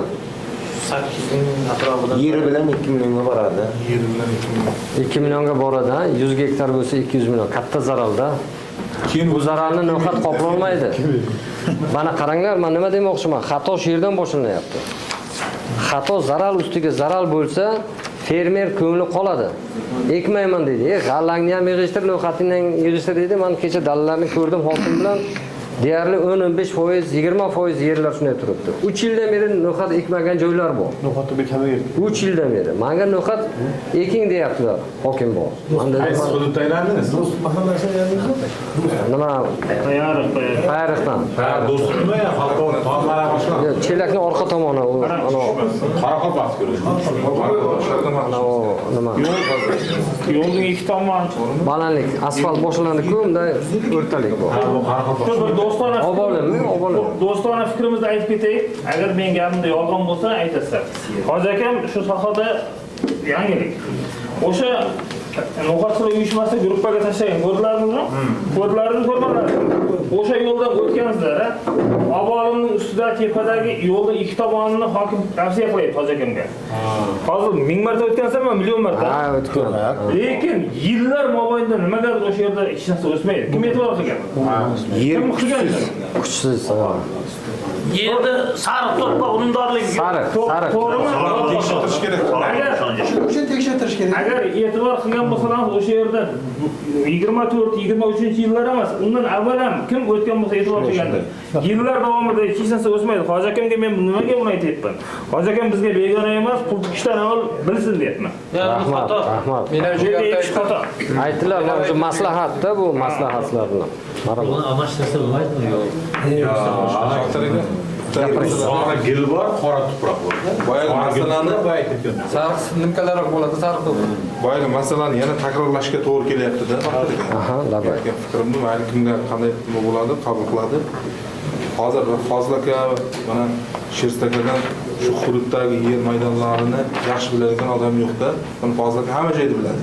8 ming atrofida. Yeri bilan 2 millionga boradi. Yeri bilan 2 million. 2 millionga boradi, ha? 100 gektar bo'lsa 200 million. Katta zararda. Keyin bu zararni no'xat qoplolmaydi. Mana qaranglar, men nima demoqchiman? Xato shu yerdan boshlanyapti. Xato zarar ustiga zarar bo'lsa, fermer ko'ngli qoladi. Ekmayman deydi. G'allangni ham yig'ishtir, no'xatingni ham yig'ishtir deydi. Men kecha dalalarni ko'rdim hokim bilan. Deyarli 10-15%, 20% yerlar shunday turibdi. 3 yildan beri no'xat ekmagan joylar bor. No'xatni bekamiga. 3 yildan beri. Menga no'xat eking deyaptilar hokim bor. Qaysi hududda aylandingiz? Do'st mahallasida aylandingizmi? Nima? Payariqdan. Ha, do'stlik nima ya? Yo'q, Chelakning orqa tomoni u, ana Qoraqalpoq ko'radi. Nima? Yo'lning ikki tomoni balandlik, asfalt boshlandi-ku, unda o'rtalik bor. Shu bir do'stona do'stona fikrimizni aytib ketaylik. Agar men gapimda yolg'on bo'lsa aytasizlar. Hoji akam shu sohada yangilik. O'sha no'xatchilik uyushmasi gruppaga tashlagan, ko'rdilaringizmi? Ko'rdilaringizmi, ko'rmadilaringizmi? O'sha yo'ldan o'tgansizlar, ha? Obolimning ustida tepadagi yo'lning ikki tomonini hokim tavsiya qilyapti Hoji akamga. Hozir 1000 marta o'tgansan, million marta. Ha, o'tgan. Lekin yillar mobaynida nimagadir o'sha yerda hech narsa o'smaydi. Kim e'tibor qilgan? Yer kuchsiz. Kuchsiz. Yerda sariq to'rtma unumdorligi. Sariq, sariq. Tekshirtirish kerak. O'shani tekshirtirish kerak. Agar e'tibor qilgan bo'lsangiz, o'sha yerda 24-23 yillar emas, undan avval ham kim o'tgan bo'lsa e'tibor qilgandir. Yillar davomida hech narsa o'smaydi. Hoji akamga men nimaga buni aytyapman? Hoji akam bizga begona emas, pul tikishdan avval bilsin deyapman. Rahmat, rahmat. Men ham shu gapni aytdilar, mana shu maslahatda bu maslahatlar bilan. Buni almashtirsa bo'lmaydimi yo'q? Qora gil bor, qora tuproq bor. Boyagi masalani sariq nimkalarroq bo'ladi, sariq to'proq. Boyagi masalani yana takrorlashga to'g'ri kelyapti-da. Aha, labay. Fikrimni mayli kimga qanday nima bo'ladi, qabul qiladi. Hozir Fozil aka mana Sherst akadan shu hududdagi yer maydonlarini yaxshi biladigan odam yo'q-da. Mana Fozil aka hamma joyda biladi.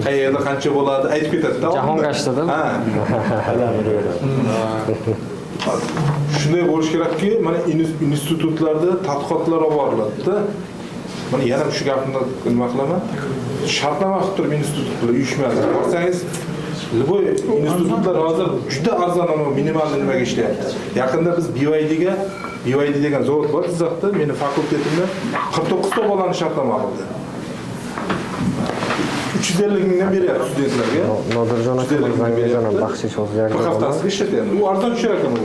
Qayerda qancha bo'ladi aytib ketadi-da. Jahon gashtida. Ha. Shunday bo'lish kerakki, mana institutlarda tadqiqotlar olib boriladi-da. Mana yana shu gapni nima qilaman? Shartnoma qilib turib institut bilan uyushmadi. Borsangiz, любой institutlar hozir juda arzon va minimal nimaga ishlayapti. Yaqinda biz BYDga, BYD degan zavod bor Jizzaxda, meni fakultetimda 49 ta bolani shartnoma qildi. 350 mingdan beryapti studentlarga. Nodirjon aka mirzangizni baxshish o'zgardi. Bir haftasiga ishlatyapti. U arzon tushar ekan u.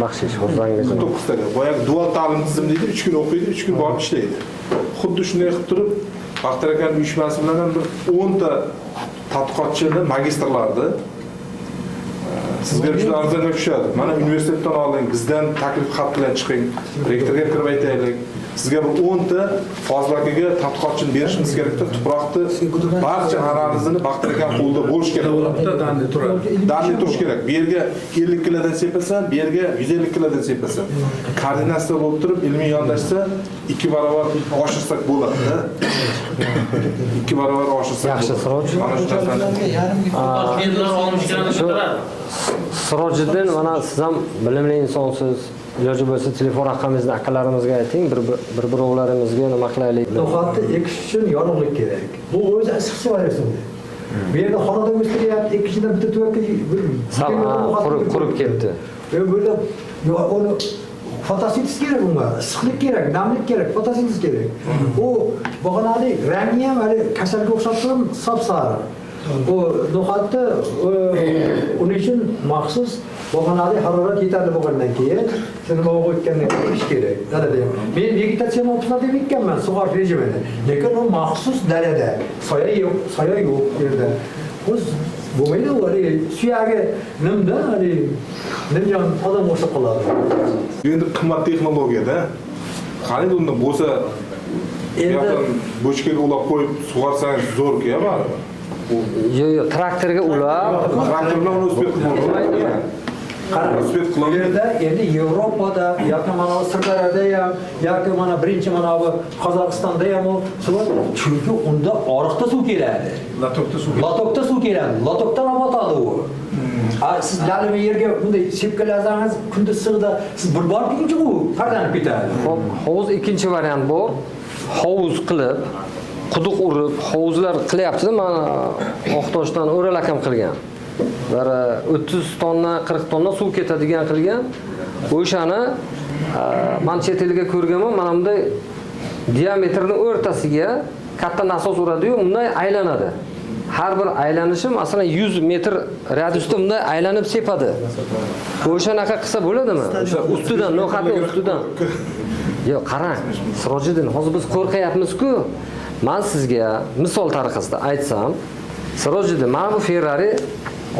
Baxshish o'zangizni. 49 taga. Boyagi dual ta'lim tizimi deydi, 3 kun o'qiydi, 3 kun borib ishlaydi. Xuddi shunday qilib turib, Baxtiyor akaning uyushmasi bilan ham bir 10 ta tadqiqotchini, magistrlarni sizga juda arzonga tushadi. Mana universitetdan oling, bizdan taklif xat bilan chiqing, rektorga kirib aytaylik. Sizga bir 10 ta Fozil akaga tadqiqotchini berishimiz kerakda, tuproqni barcha analizini Baxtir akam qo'lida bo'lishi kerak. Davlatda danli turadi. Danli turish kerak. Bu yerga 50 kilodan sepasan, bu yerga 150 kilodan sepasan. Koordinatsiya bo'lib turib, ilmiy yondashsa 2 barobar oshirsak bo'ladi-da. 2 barobar oshirsak. Yaxshi, Siroj. Mana shu narsani Sirojiddin, mana siz ham bilimli insonsiz. Iloji bo'lsa telefon raqamingizni akalarimizga ayting, bir birovlarimizga nima qilaylik. No'xatni ekish uchun yorug'lik kerak. Bu o'zi issiq suv. Bu yerda xonada o'stiryapti, ikkinchidan bitta tuvakka bir qurib ketdi. Bu yerda uni fotosintez kerak bunga, issiqlik kerak, namlik kerak, fotosintez kerak. U bog'onalik rangi ham hali kasalga o'xshab turib sap-sariq. Bu no'xatni uning uchun maxsus bog'onali harorat yetarli bo'lgandan keyin nima o'tgandan keyin ish kerak. Dalada ham. Men vegetatsiya mavsumida deb ekkanman sug'orish rejimini. Lekin u maxsus dalada, soya yo'q, soya yo'q u yerda. O'z bo'lmaydi u haligi suyagi nimda haligi nimjon odam o'xshab qoladi. Endi qimmat texnologiyada. Qani unda bo'lsa endi bochkaga ulab qo'yib sug'orsangiz zo'r-ku baribir. Yo'q, yo'q, traktorga ulab, traktor bilan uni uspet qilib. Bu yerda endi Yevropada yoki mana Sirdaryoda ham yoki mana birinchi mana bu Qozog'istonda ham u suv, chunki unda oriqda suv keladi. Latokda suv. Latokda suv keladi. Latokdan otadi u. Siz lalimi yerga bunday sepkalasangiz, kunda issiqda siz bir borib kelguncha u parlanib ketadi. Xo'p, hovuz ikkinchi variant bor. Hovuz qilib, quduq urib, hovuzlar qilyapti-da, mana Oqtoshdan O'ral akam qilgan. Bir 30 tonna, 40 tonna suv ketadigan qilgan. O'shani men chet elga ko'rganman, mana bunday diametrning o'rtasiga katta nasos uradi-yu, bunday aylanadi. Har bir aylanishi masalan 100 metr radiusda bunday aylanib sepadi. O'shanaqa qilsa bo'ladimi? O'sha ustidan, no'xatning ustidan. Yo'q, qarang, Sirojiddin, hozir biz qo'rqayapmiz-ku. Men sizga misol tariqasida aytsam, Sirojiddin, mana bu Ferrari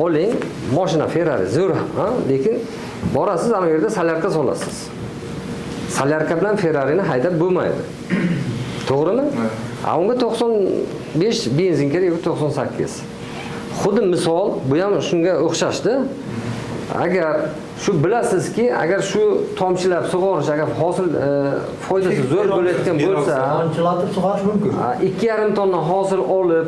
oling, mashina Ferrari zo'r, ha? Lekin borasiz ana yerda solyarka solasiz. Solyarka bilan Ferrarini haydab bo'lmaydi. To'g'rimi? A unga 95 benzin kerak yoki 98. Xuddi misol, bu ham shunga o'xshashdi. Agar shu bilasizki, agar shu tomchilab sug'orish agar hosil foydasi zo'r bo'layotgan bo'lsa, tomchilatib sug'orish mumkin. 2,5 tonna hosil olib,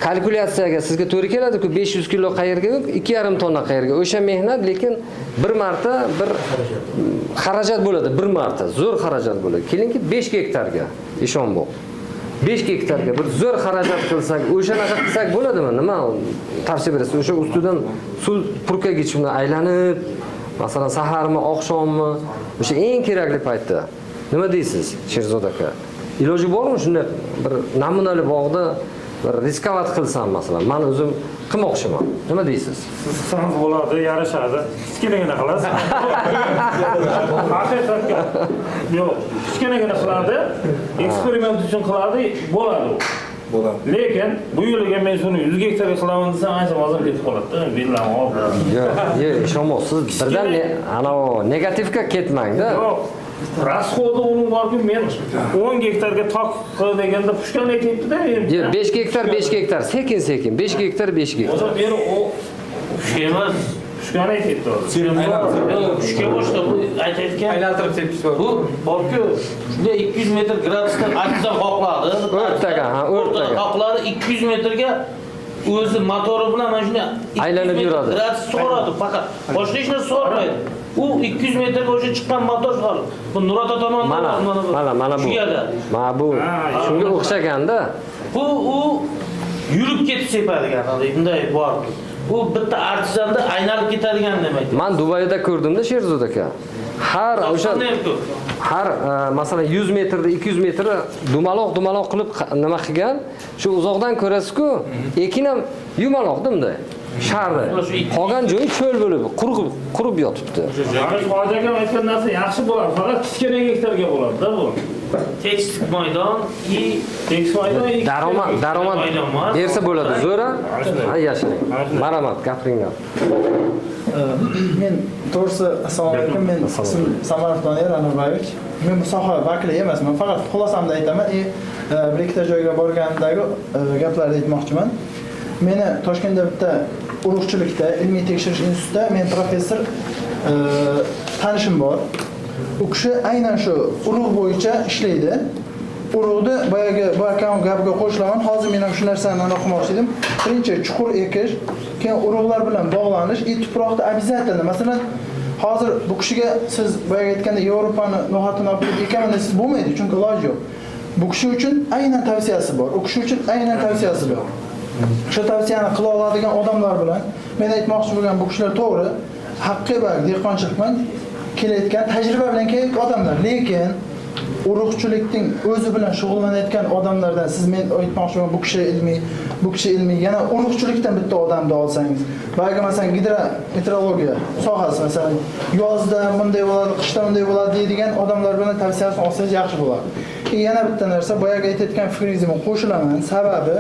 kalkulyatsiyaga sizga to'g'ri keladi-ku, 500 kilo qayerga, 2,5 tonna qayerga. O'sha mehnat lekin bir marta bir xarajat bo'ladi, bir marta zo'r xarajat bo'ladi. Kelinki 5 gektarga Eshonbog'. 5 gektarga bir zo'r xarajat qilsak, o'shanaqa qilsak bo'ladimi? Nima tavsiya berasiz? O'sha ustidan suv purkagich bilan aylanib, masalan, saharmi, oqshommi, o'sha eng kerakli paytda. Nima deysiz, Sherzod aka? Iloji bormi shunday bir namunali bog'da bir riskovat qilsam masalan, men o'zim qilmoqchiman. Nima deysiz? Siz qilsangiz bo'ladi, yarashadi. Kichkinagina qilasiz. Haqiqatga. Yo'q, kichkinagina qiladi, eksperiment uchun qiladi, bo'ladi u. Bo'ladi. Lekin bu yiliga men shuni 100 gektarga qilaman desam, ancha vazn ketib qoladi-da, villam olib. Yo'q, yo'q, ishonmaysiz. Birdan ana u negativga ketmang-da. Yo'q. Rasxodi uning borku, men 10 gektarga tok qil deganda pushkan aytyapti-da. Yo'q, 5 gektar, 5 gektar, sekin-sekin, 5 gektar, 5 gektar. O'zi beri u pushka emas, pushkan aytyapti hozir. Yo'q, pushka boshqa, bu aytayotgan aylantirib sepish bor. Bu borku, shunday 200 metr gradusdan artizan qoqladi. O'rtaga, ha, o'rtaga. Qoqladi 200 metrga o'zi motori bilan mana shunday aylanib yuradi. Gradus so'radi faqat. Boshqa hech narsa so'rmaydi. U 200 metrga o'sha chiqqan motor hol. Bu Nurota tomondan mana mana bu. Mana bu shunga o'xshaganda. Bu u yurib ketib sepadigan, bunday bor. Bu bitta artizanda aylanib ketadigan demak. Men Dubayda ko'rdimda Sherzod aka. Har o'sha har masalan 100 metrda 200 metrda dumaloq-dumaloq qilib nima qilgan, shu uzoqdan ko'rasiz-ku, ekin ham yumaloqda bunday. Sharda. Qolgan joyi cho'l bo'lib, qurib yotibdi. Hoji akam aytgan narsa yaxshi bo'ladi, faqat kichkina gektarga bo'ladi-da bu. Tekis maydon, tekis maydon, daromad bersa bo'ladi, zo'ra. Ha, yashiring. Marhamat, gapiringlar. Men to'g'risi assalomu alaykum. Men ismim Samarov Doniyor Anurbayevich. Men bu soha vakili emasman, faqat xulosamni aytaman. Bir ikkita joyga borganimdagi gaplarni aytmoqchiman. Meni Toshkentda bitta urug'chilikda ilmiy tekshirish institutida men professor tanishim bor. U kishi aynan shu urug' bo'yicha ishlaydi. Urug'ni boyagi bu akam gapiga qo'shilaman. Hozir men ham shu narsani aniqlamoqchi edim. Birinchi chuqur ekish, keyin urug'lar bilan bog'lanish, tuproqda обязательно. Masalan, hozir bu kishiga siz boyagi aytganda Yevropani no'xatini olib kelib ekaman desangiz bo'lmaydi, chunki iloji yo'q. Bu kishi uchun aynan tavsiyasi bor. U kishi uchun aynan tavsiyasi bor. Shu tavsiyani qila oladigan odamlar bilan men aytmoqchi bo'lgan bu kishilar to'g'ri, haqiqiy va dehqonchilik bilan kelayotgan, tajriba bilan kelayotgan odamlar, lekin urug'chilikning o'zi bilan shug'ullanayotgan odamlardan siz men aytmoqchiman, bu kishi ilmiy, bu kishi ilmiy, yana urug'chilikdan bitta odamni olsangiz, boyagi masalan gidrometeorologiya sohasi, masalan, yozda bunday bo'ladi, qishda bunday bo'ladi deydigan odamlar bilan tavsiyasini olsangiz yaxshi bo'ladi. Yana bitta narsa, boyagi aytayotgan fikringizga men qo'shilaman. Sababi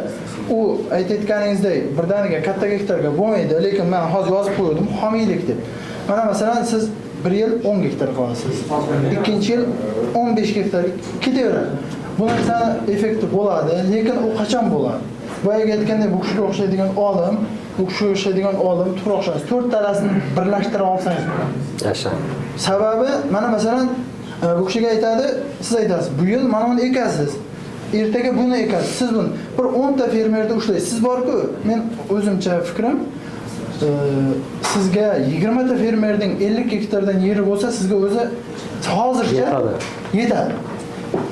u aytayotganingizdek birdaniga katta gektarga bo'lmaydi, lekin men hozir yozib qo'ydim, homiylik deb. Mana masalan siz bir yil 10 gektar qilasiz. Ikkinchi yil 15 gektar ketaveradi. Bu narsani effekti bo'ladi, lekin u qachon bo'ladi? Boyagi aytgandek, bu kishiga o'xshaydigan olim, bu kishiga o'xshaydigan olim, tuproqshunos to'rttalasini birlashtira olsangiz bo'ladi. Yasha. Sababi mana masalan bu kishiga aytadi, siz aytasiz, bu yil mana buni ekasiz. Ertaga buni ekasiz. Siz buni bir 10 ta fermerni ushlaysiz. Siz bor-ku, men o'zimcha fikrim, sizga 20 ta fermerning 50 gektardan yeri bo'lsa, sizga o'zi hozircha yetadi.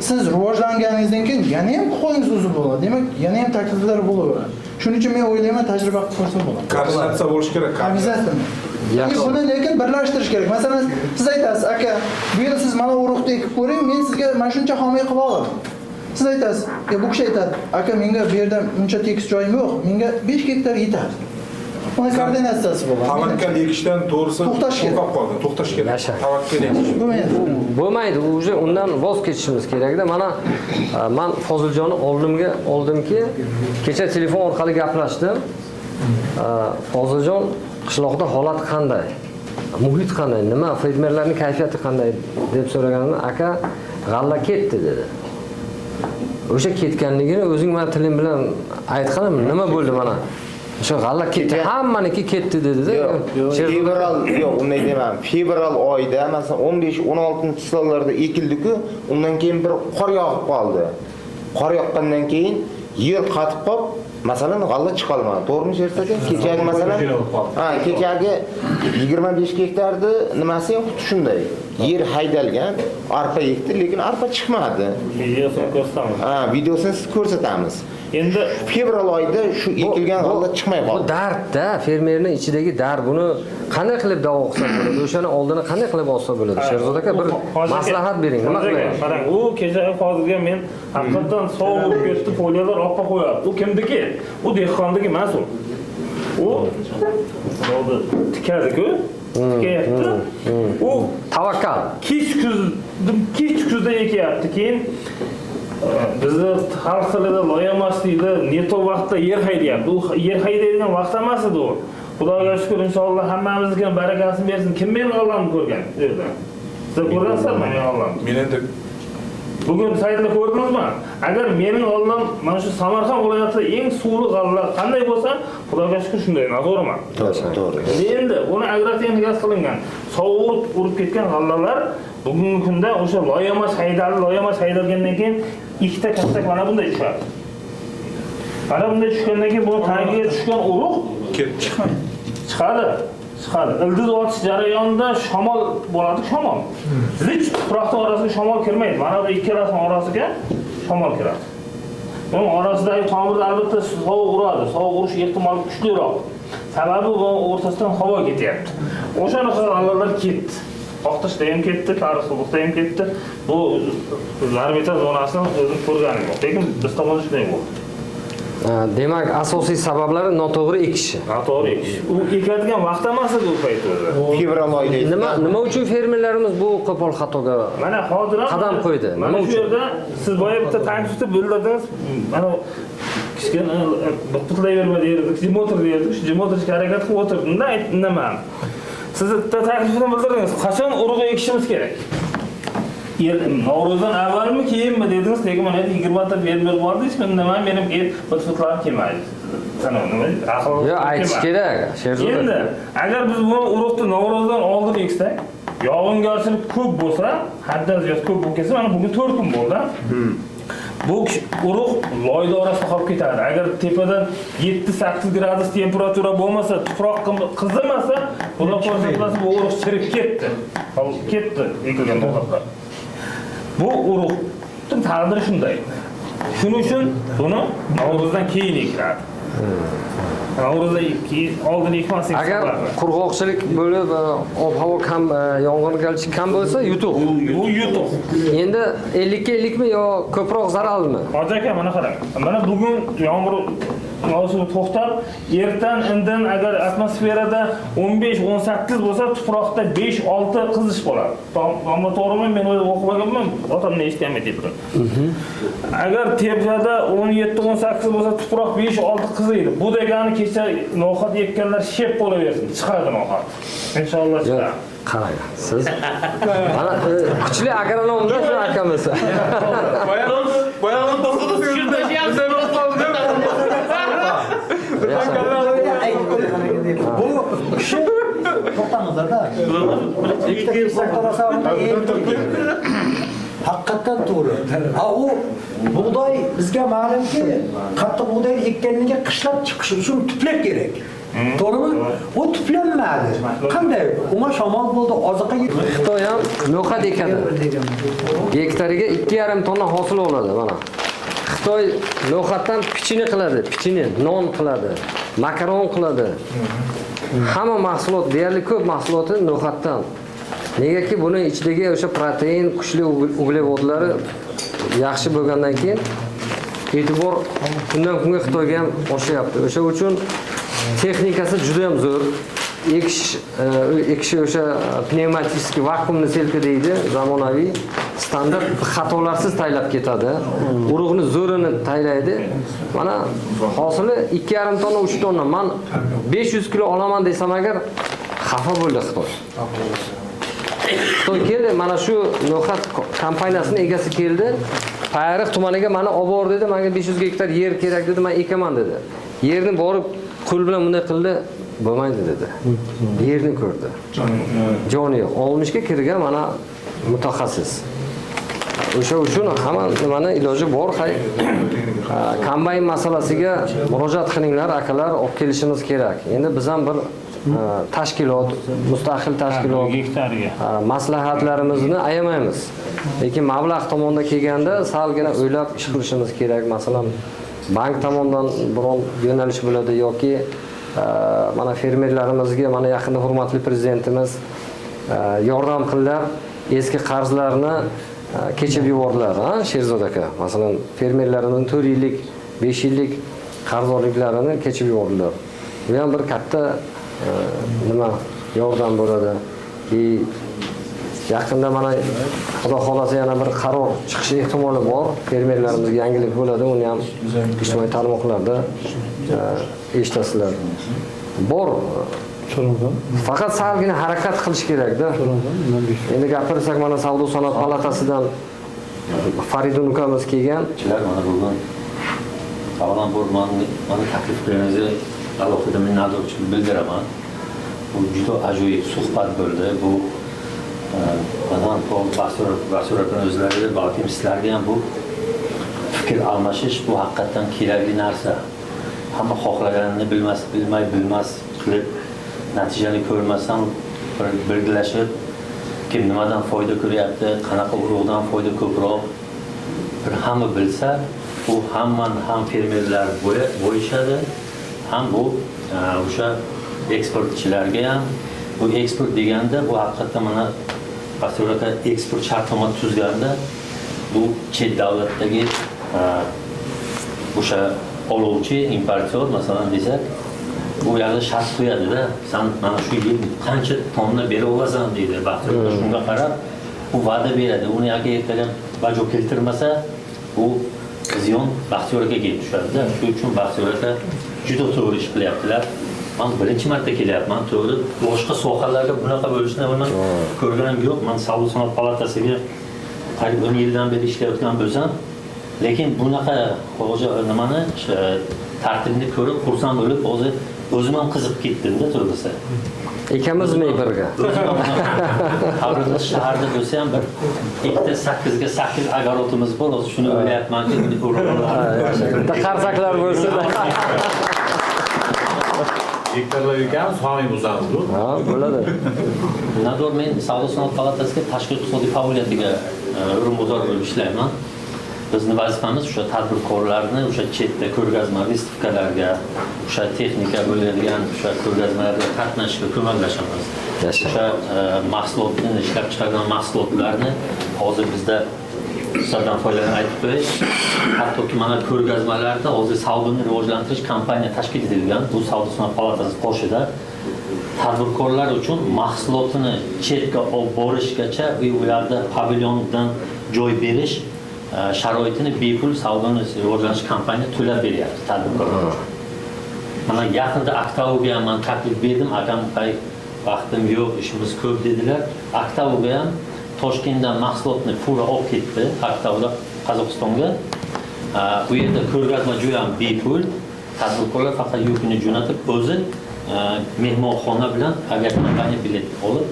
Siz rivojlanganingizdan keyin yana ham qo'lingiz uzun bo'ladi. Demak, yana ham takliflar bo'laveradi. Shuning uchun men o'ylayman, tajriba qilib ko'rsa bo'ladi. Koordinatsiya bo'lishi kerak. Обязательно. Buni lekin birlashtirish kerak. Masalan, siz aytasiz, aka, bu yil siz mana urug'ni ekib ko'ring, men sizga mana shuncha homiy qila olaman. Siz aytasiz, bu kishi aytadi, aka, menga bu yerda uncha tekis joyim yo'q, menga 5 gektar yetadi. Uni koordinatsiyasi bo'ladi. Tavakkal ekishdan to'g'risi to'xtash kerak. To'xtash kerak. Tavakkal ekish. Bo'lmaydi, уже undan voz kechishimiz kerakda. Mana men Foziljonni oldimga oldimki, kecha telefon orqali gaplashdim. Foziljon, qishloqda holat qanday? Muhit qanday? Nima, fermerlarning kayfiyati qanday deb so'raganimda, aka, g'alla ketdi dedi. O'sha ketganligini o'zing mana tilim bilan aytganim, nima bo'ldi mana? O'sha g'alla ketdi, hammaniki ketdi dedi-da. Fevral, yo'q, unday demam. Fevral oyida, masalan, 15-16 chislonlarda ekildi-ku, undan keyin bir qor yog'ib qoldi. Qor yoqqandan keyin yer qatib qolib, masalan, g'alla chiqa olmadi. To'g'rimi, Sherzod aka? Kechagi masalan, ha, kechagi 25 gektarni nimasi ham xuddi shunday. Yer haydalgan, arpa ekdi, lekin arpa chiqmadi. Videosini ko'rsatamiz. Ha, videosini siz ko'rsatamiz. Endi fevral oyida shu ekilgan g'alla chiqmay qoldi. Bu dard-da, fermerning ichidagi dard. Buni qanday qilib davo qilsa bo'ladi? O'shani oldini qanday qilib olsa bo'ladi? Sherzod aka, bir maslahat bering. Nima qilaylik? Qarang, u kecha hozirga men haqiqatan sovuq bo'lib ketdi, folyalar oppa qo'yapti. U kimniki? U dehqonniki emas u. U tikadi-ku. Tikayapti. U tavakkal. Kech kuzda ekyapti. Keyin bizni xalq tilida loyamas deydi, neto vaqtda yer haydayapti. U yer haydaydigan vaqt emas edi u. Xudoga shukr, inshaalloh hammamizga barakasini bersin. Kim meni Allohni ko'rgan bu yerda? Siz ko'rgansizmi meni Allohni? Men endi bugun saytda ko'rdingizmi? Agar mening Allohim mana shu Samarqand viloyatida eng suvli g'alla qanday bo'lsa, Xudoga shukr shunday, noto'g'rimi? To'g'ri. Endi buni agrotexnikasi qilingan. Sovuq urib ketgan g'allalar bugungi kunda o'sha loyamas haydaldi, loyamas haydalgandan keyin ikkita katta mana bunday tushadi. Mana bunday tushgandan keyin bu tagiga tushgan urug' chiqmaydi. Chiqadi. Chiqadi. Ildiz otish jarayonida shamol bo'ladi, shamol. Zich tuproqning orasiga shamol kirmaydi. Mana bu ikkalasining orasiga shamol kiradi. Buning orasidagi tomirda albatta sovuq uradi. Sovuq urish ehtimoli kuchliroq. Sababi bu o'rtasidan havo ketyapti. O'shanaqa g'allalar ketdi. Oqtashda ham ketdi, Qariqsuviqda ham ketdi. Bu Zarmita zonasini o'zim ko'rganim yo'q. Lekin biz tomonda shunday bo'ldi. Demak, asosiy sabablari noto'g'ri ekish. Noto'g'ri ekish. U ekadigan vaqt emas edi u payt o'zi. Fevral oyida. Nima uchun fermerlarimiz bu qo'pol xatoga mana hozir ham qadam qo'ydi? Mana shu yerda siz boya bitta tank tutib bildirdingiz. Mana kichkina bitlayverma derdik, jimotor derdik. Shu jimotorga harakat qilib o'tirdim-da, aytdim nima. Siz bitta taklifini bildirdingiz. Qachon urug' ekishimiz kerak? Navro'zdan avvalmi, keyinmi dedingiz, lekin mana 20 ta fermer bor deysiz, nima menim el bitlarim kelmaydi. Yo'q, aytish kerak, Sherzod. Endi agar biz bu urug'ni Navro'zdan oldin eksak, yog'ingarchilik ko'p bo'lsa, haddan ziyod ko'p bo'lib ketsa, mana bugun 4 kun bo'ldi. Bu urug' loyda orasida qolib ketadi. Agar tepadan 7-8 gradus temperatura bo'lmasa, tuproq qizimasa, xudo ko'rsatmasin, bu urug' chirib ketdi. Qolib ketdi ekilgan to'proqlar. Bu urug'ning taqdiri shunday. Shuning uchun buni Navro'zdan keyin ekiladi. Navro'zdan keyin oldin ekmaslik. Agar qurg'oqchilik bo'lib, ob-havo kam, yomg'irgarchilik kam bo'lsa, yutuq. Bu yutuq. Endi 50 ga 50 mi yo ko'proq zararmi? Hoji aka, mana qarang. Mana bugun yomg'ir mavsumi to'xtab, ertan indin agar atmosferada 15-18 bo'lsa, tuproqda 5-6 qizish bo'ladi. Ammo to'g'rimi? Men o'zim o'qib olganman, otamdan eshitganman deb. Agar tepada 17-18 bo'lsa, tuproq 5-6 qiziydi. Bu degani kecha no'xat ekkanlar shep bo'laversin, chiqadi no'xat. Inshaalloh chiqadi. Qarang, siz mana kuchli agronomda shu akamiz. Boyag'ini to'xtatib Bu kishi to'xtangizlarda. Haqiqatdan to'g'ri. Ha, u bug'doy bizga ma'lumki, qattiq bug'doy ekkanligiga qishlab chiqishi uchun tuplak kerak. To'g'rimi? U tuplanmadi. Qanday? Unga shamol bo'ldi, oziqa Xitoy ham no'xat ekadi. Gektariga 2,5 tonna hosil oladi mana. Xitoy no'xatdan pichini qiladi, pichini, non qiladi, makaron qiladi. Hamma mahsulot, deyarli ko'p mahsuloti no'xatdan. Negaki buni ichidagi o'sha protein, kuchli uglevodlari yaxshi bo'lgandan keyin e'tibor kundan kunga Xitoyga ham oshyapti. O'sha uchun texnikasi juda ham zo'r. Ekish o'sha pnevmatический vakuumli selka deydi, zamonaviy standart xatolarsiz taylab ketadi. Urug'ni zo'rini taylaydi. Mana hosili 2,5 tonna, 3 tonna. Men 500 kilo olaman desam agar xafa bo'ldi Xitoy. Xitoy keldi, mana shu no'xat kompaniyasining egasi keldi. Payariq tumaniga meni olib bor dedi, menga 500 gektar yer kerak dedi, men ekaman dedi. Yerni borib qo'l bilan bunday qildi, bo'lmaydi dedi. Yerni ko'rdi. Joni yo'q. 60 ga kirgan mana mutaxassis. O'sha uchun hamma nimani iloji bor, hay kombayn masalasiga murojaat qilinglar, akalar, olib kelishimiz kerak. Endi biz ham bir tashkilot, mustaqil tashkilot gektariga maslahatlarimizni ayamaymiz. Lekin mablag' tomonda kelganda salgina o'ylab ish qilishimiz kerak. Masalan, bank tomonidan biron yo'nalish bo'ladi yoki mana fermerlarimizga mana yaqinda hurmatli prezidentimiz yordam qildilar, eski qarzlarni kechib yubordilar, ha, Sherzod aka. Masalan, fermerlarimizning 4 yillik, 5 yillik qarzdorliklarini kechib yubordilar. Bu ham bir katta nima yordam bo'ladi. Yaqinda mana Xudo xolasa yana bir qaror chiqishi ehtimoli bor. Fermerlarimizga yangilik bo'ladi, uni ham ijtimoiy tarmoqlarda eshitasizlar. Bor. Faqat salgina harakat qilish kerak-da. Endi gapirsak mana Savdo sanoat palatasidan Faridun ukamiz kelgan. Mana bugun avvalambor meni taklif qilganingizni alohida minnatdorchilik bildiraman. Bu juda ajoyib suhbat bo'ldi. Bu masalan, Baxtiyor akani o'zlari, balkim sizlarga ham bu fikr almashish bu haqiqatdan kerakli narsa. Hamma xohlaganini bilmas qilib natijani ko'rmasdan birgalashib kim nimadan foyda ko'ryapti, qanaqa urug'dan foyda ko'proq bir hamma bilsa, bu hammani ham fermerlar bo'yishadi, ham bu o'sha eksportchilarga ham. Bu eksport deganda bu haqiqatdan mana Baxtiyor aka eksport shartnoma tuzganda bu chet davlatdagi o'sha oluvchi, importyor masalan desak, bu yerda shart qo'yadi-da, sen mana shu yil qancha tonna bera olasan deydi. Baxtiyor aka shunga qarab u va'da beradi. Uni agar ertaga bajo keltirmasa, bu ziyon Baxtiyor akaga kelib tushadi-da. Shuning uchun Baxtiyor aka juda to'g'ri ish qilyaptilar. Men birinchi marta kelyapman, to'g'ri, boshqa sohalarda bunaqa bo'lishini man ko'rganim yo'q. Men Savdo sanoat palatasiga qariyb 10 yildan beri ishlayotgan bo'lsam, lekin bunaqa xo'ja nimani tartibni ko'rib xursand bo'lib, hozir o'zim ham qiziqib ketdim-da, to'g'risi. Ekamizmi birga? Hozir shaharda bo'lsa ham bir ikkita 8ga 8 огородimiz bor. Hozir shuni o'ylayapmanki, bitta qarsaklar bo'lsin. Gektarlar ekamiz, homiymiz o'zamiz bu. Ha, bo'ladi. Nador, men Savdo sanoat palatasiga tashqi iqtisodiy faoliyatiga o'rinbosar bo'lib ishlayman. Bizni vazifamiz o'sha tadbirkorlarni o'sha chetda ko'rgazma, выставкаlarga, o'sha texnika bo'ladigan o'sha ko'rgazmalarga qatnashishga ko'maklashamiz. O'sha mahsulotni ishlab chiqargan mahsulotlarni hozir bizda fursatdan foydalanib aytib qo'yay, hattoki mana ko'rgazmalarda hozir savdoni rivojlantirish kompaniya tashkil etilgan. Bu Savdo sanoat palatasi qoshida tadbirkorlar uchun mahsulotini chetga olib borishgacha va ularda pavilyondan joy berish sharoitini bepul savdoni rivojlantirish kompaniya to'lab beryapti tadbirkorlar uchun. Mana yaqinda Aktauga ham man taklif berdim, akam vaqtim yo'q, ishimiz ko'p dedilar. Aktauga ham Toshkentdan mahsulotni fura olib ketdi, Aktauda Qozog'istonga. U yerda ko'rgazma joyi ham bepul. Tadbirkorlar faqat yukini jo'natib, o'zi mehmonxona bilan aviakompaniya bilet olib,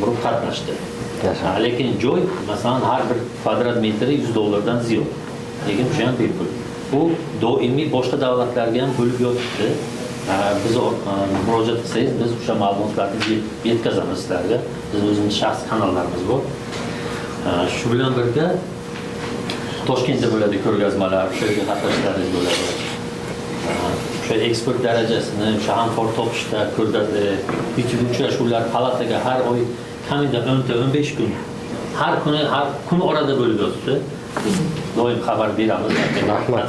borib qatnashdi. Lekin joy, masalan, har bir kvadrat metri $100 ziyod. Lekin o'sha ham bepul. Bu doimiy boshqa davlatlarga ham bo'lib yotibdi. Biz murojaat qilsangiz, biz o'sha ma'lumotlarni yetkazamiz sizlarga. Biz o'zimiz shaxsiy kanallarimiz bor. Shu bilan birga Toshkentda bo'ladi ko'rgazmalar, o'sha yerga qatnashishlaringiz bo'ladi. O'sha eksport darajasini, o'sha hamkor topishda ko'rgazma, uchrashuvlar palataga har oy kamida 10 ta 15 kun, har kuni, har kun orada bo'lib yotibdi. Biz doim xabar beramiz. Rahmat.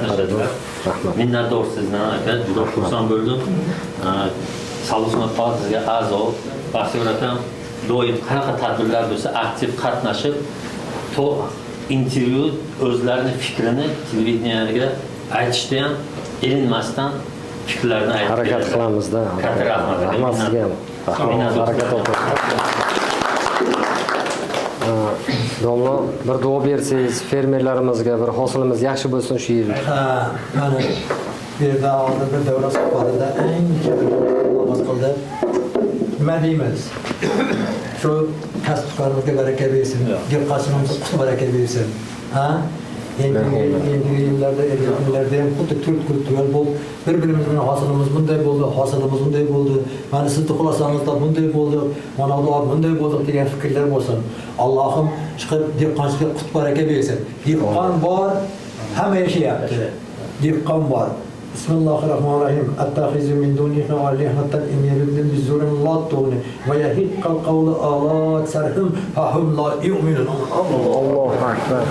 Rahmat. Minnatdor sizdan aka, juda xursand bo'ldim. Savdo sanoat palatasiga a'zo Baxtiyor akam doim qanaqa tadbirlar bo'lsa aktiv qatnashib, to intervyu o'zlarini fikrini televideniyaga aytishda ham erinmasdan fikrlarini aytib harakat qilamiz-da. Katta rahmat. Rahmat sizga ham. Rahmat. Baraka toping. Domla, bir duo bersangiz fermerlarimizga, bir hosilimiz yaxshi bo'lsin shu yil. Ha, mana bu yerda hozir bir davra suhbatida ancha bir muloqot qildi. Nima deymiz? Shu kasb-korimizga baraka bersin, dehqonchiligimizga qut baraka bersin. Ha? Endigi yillarda, kunlarda ham xuddi to'rt kun tugal bo'lib, bir-birimiz bilan hosilimiz bunday bo'ldi, hosilimiz bunday bo'ldi, mana sizni xulosangizda bunday bo'ldi, mana bu bunday bo'ldi degan fikrlar bo'lsin. Allohim chiqib dehqonchilikka qut baraka bersin. Dehqon bor, hamma yashayapti. Dehqon bor. Bismillahirrohmanirrohim. Attaxizu min dunihi alihatan in yuridun bizurin la tughni va yahiqqal qawlu ala aksarihim fa hum la yu'minun. Allohu akbar.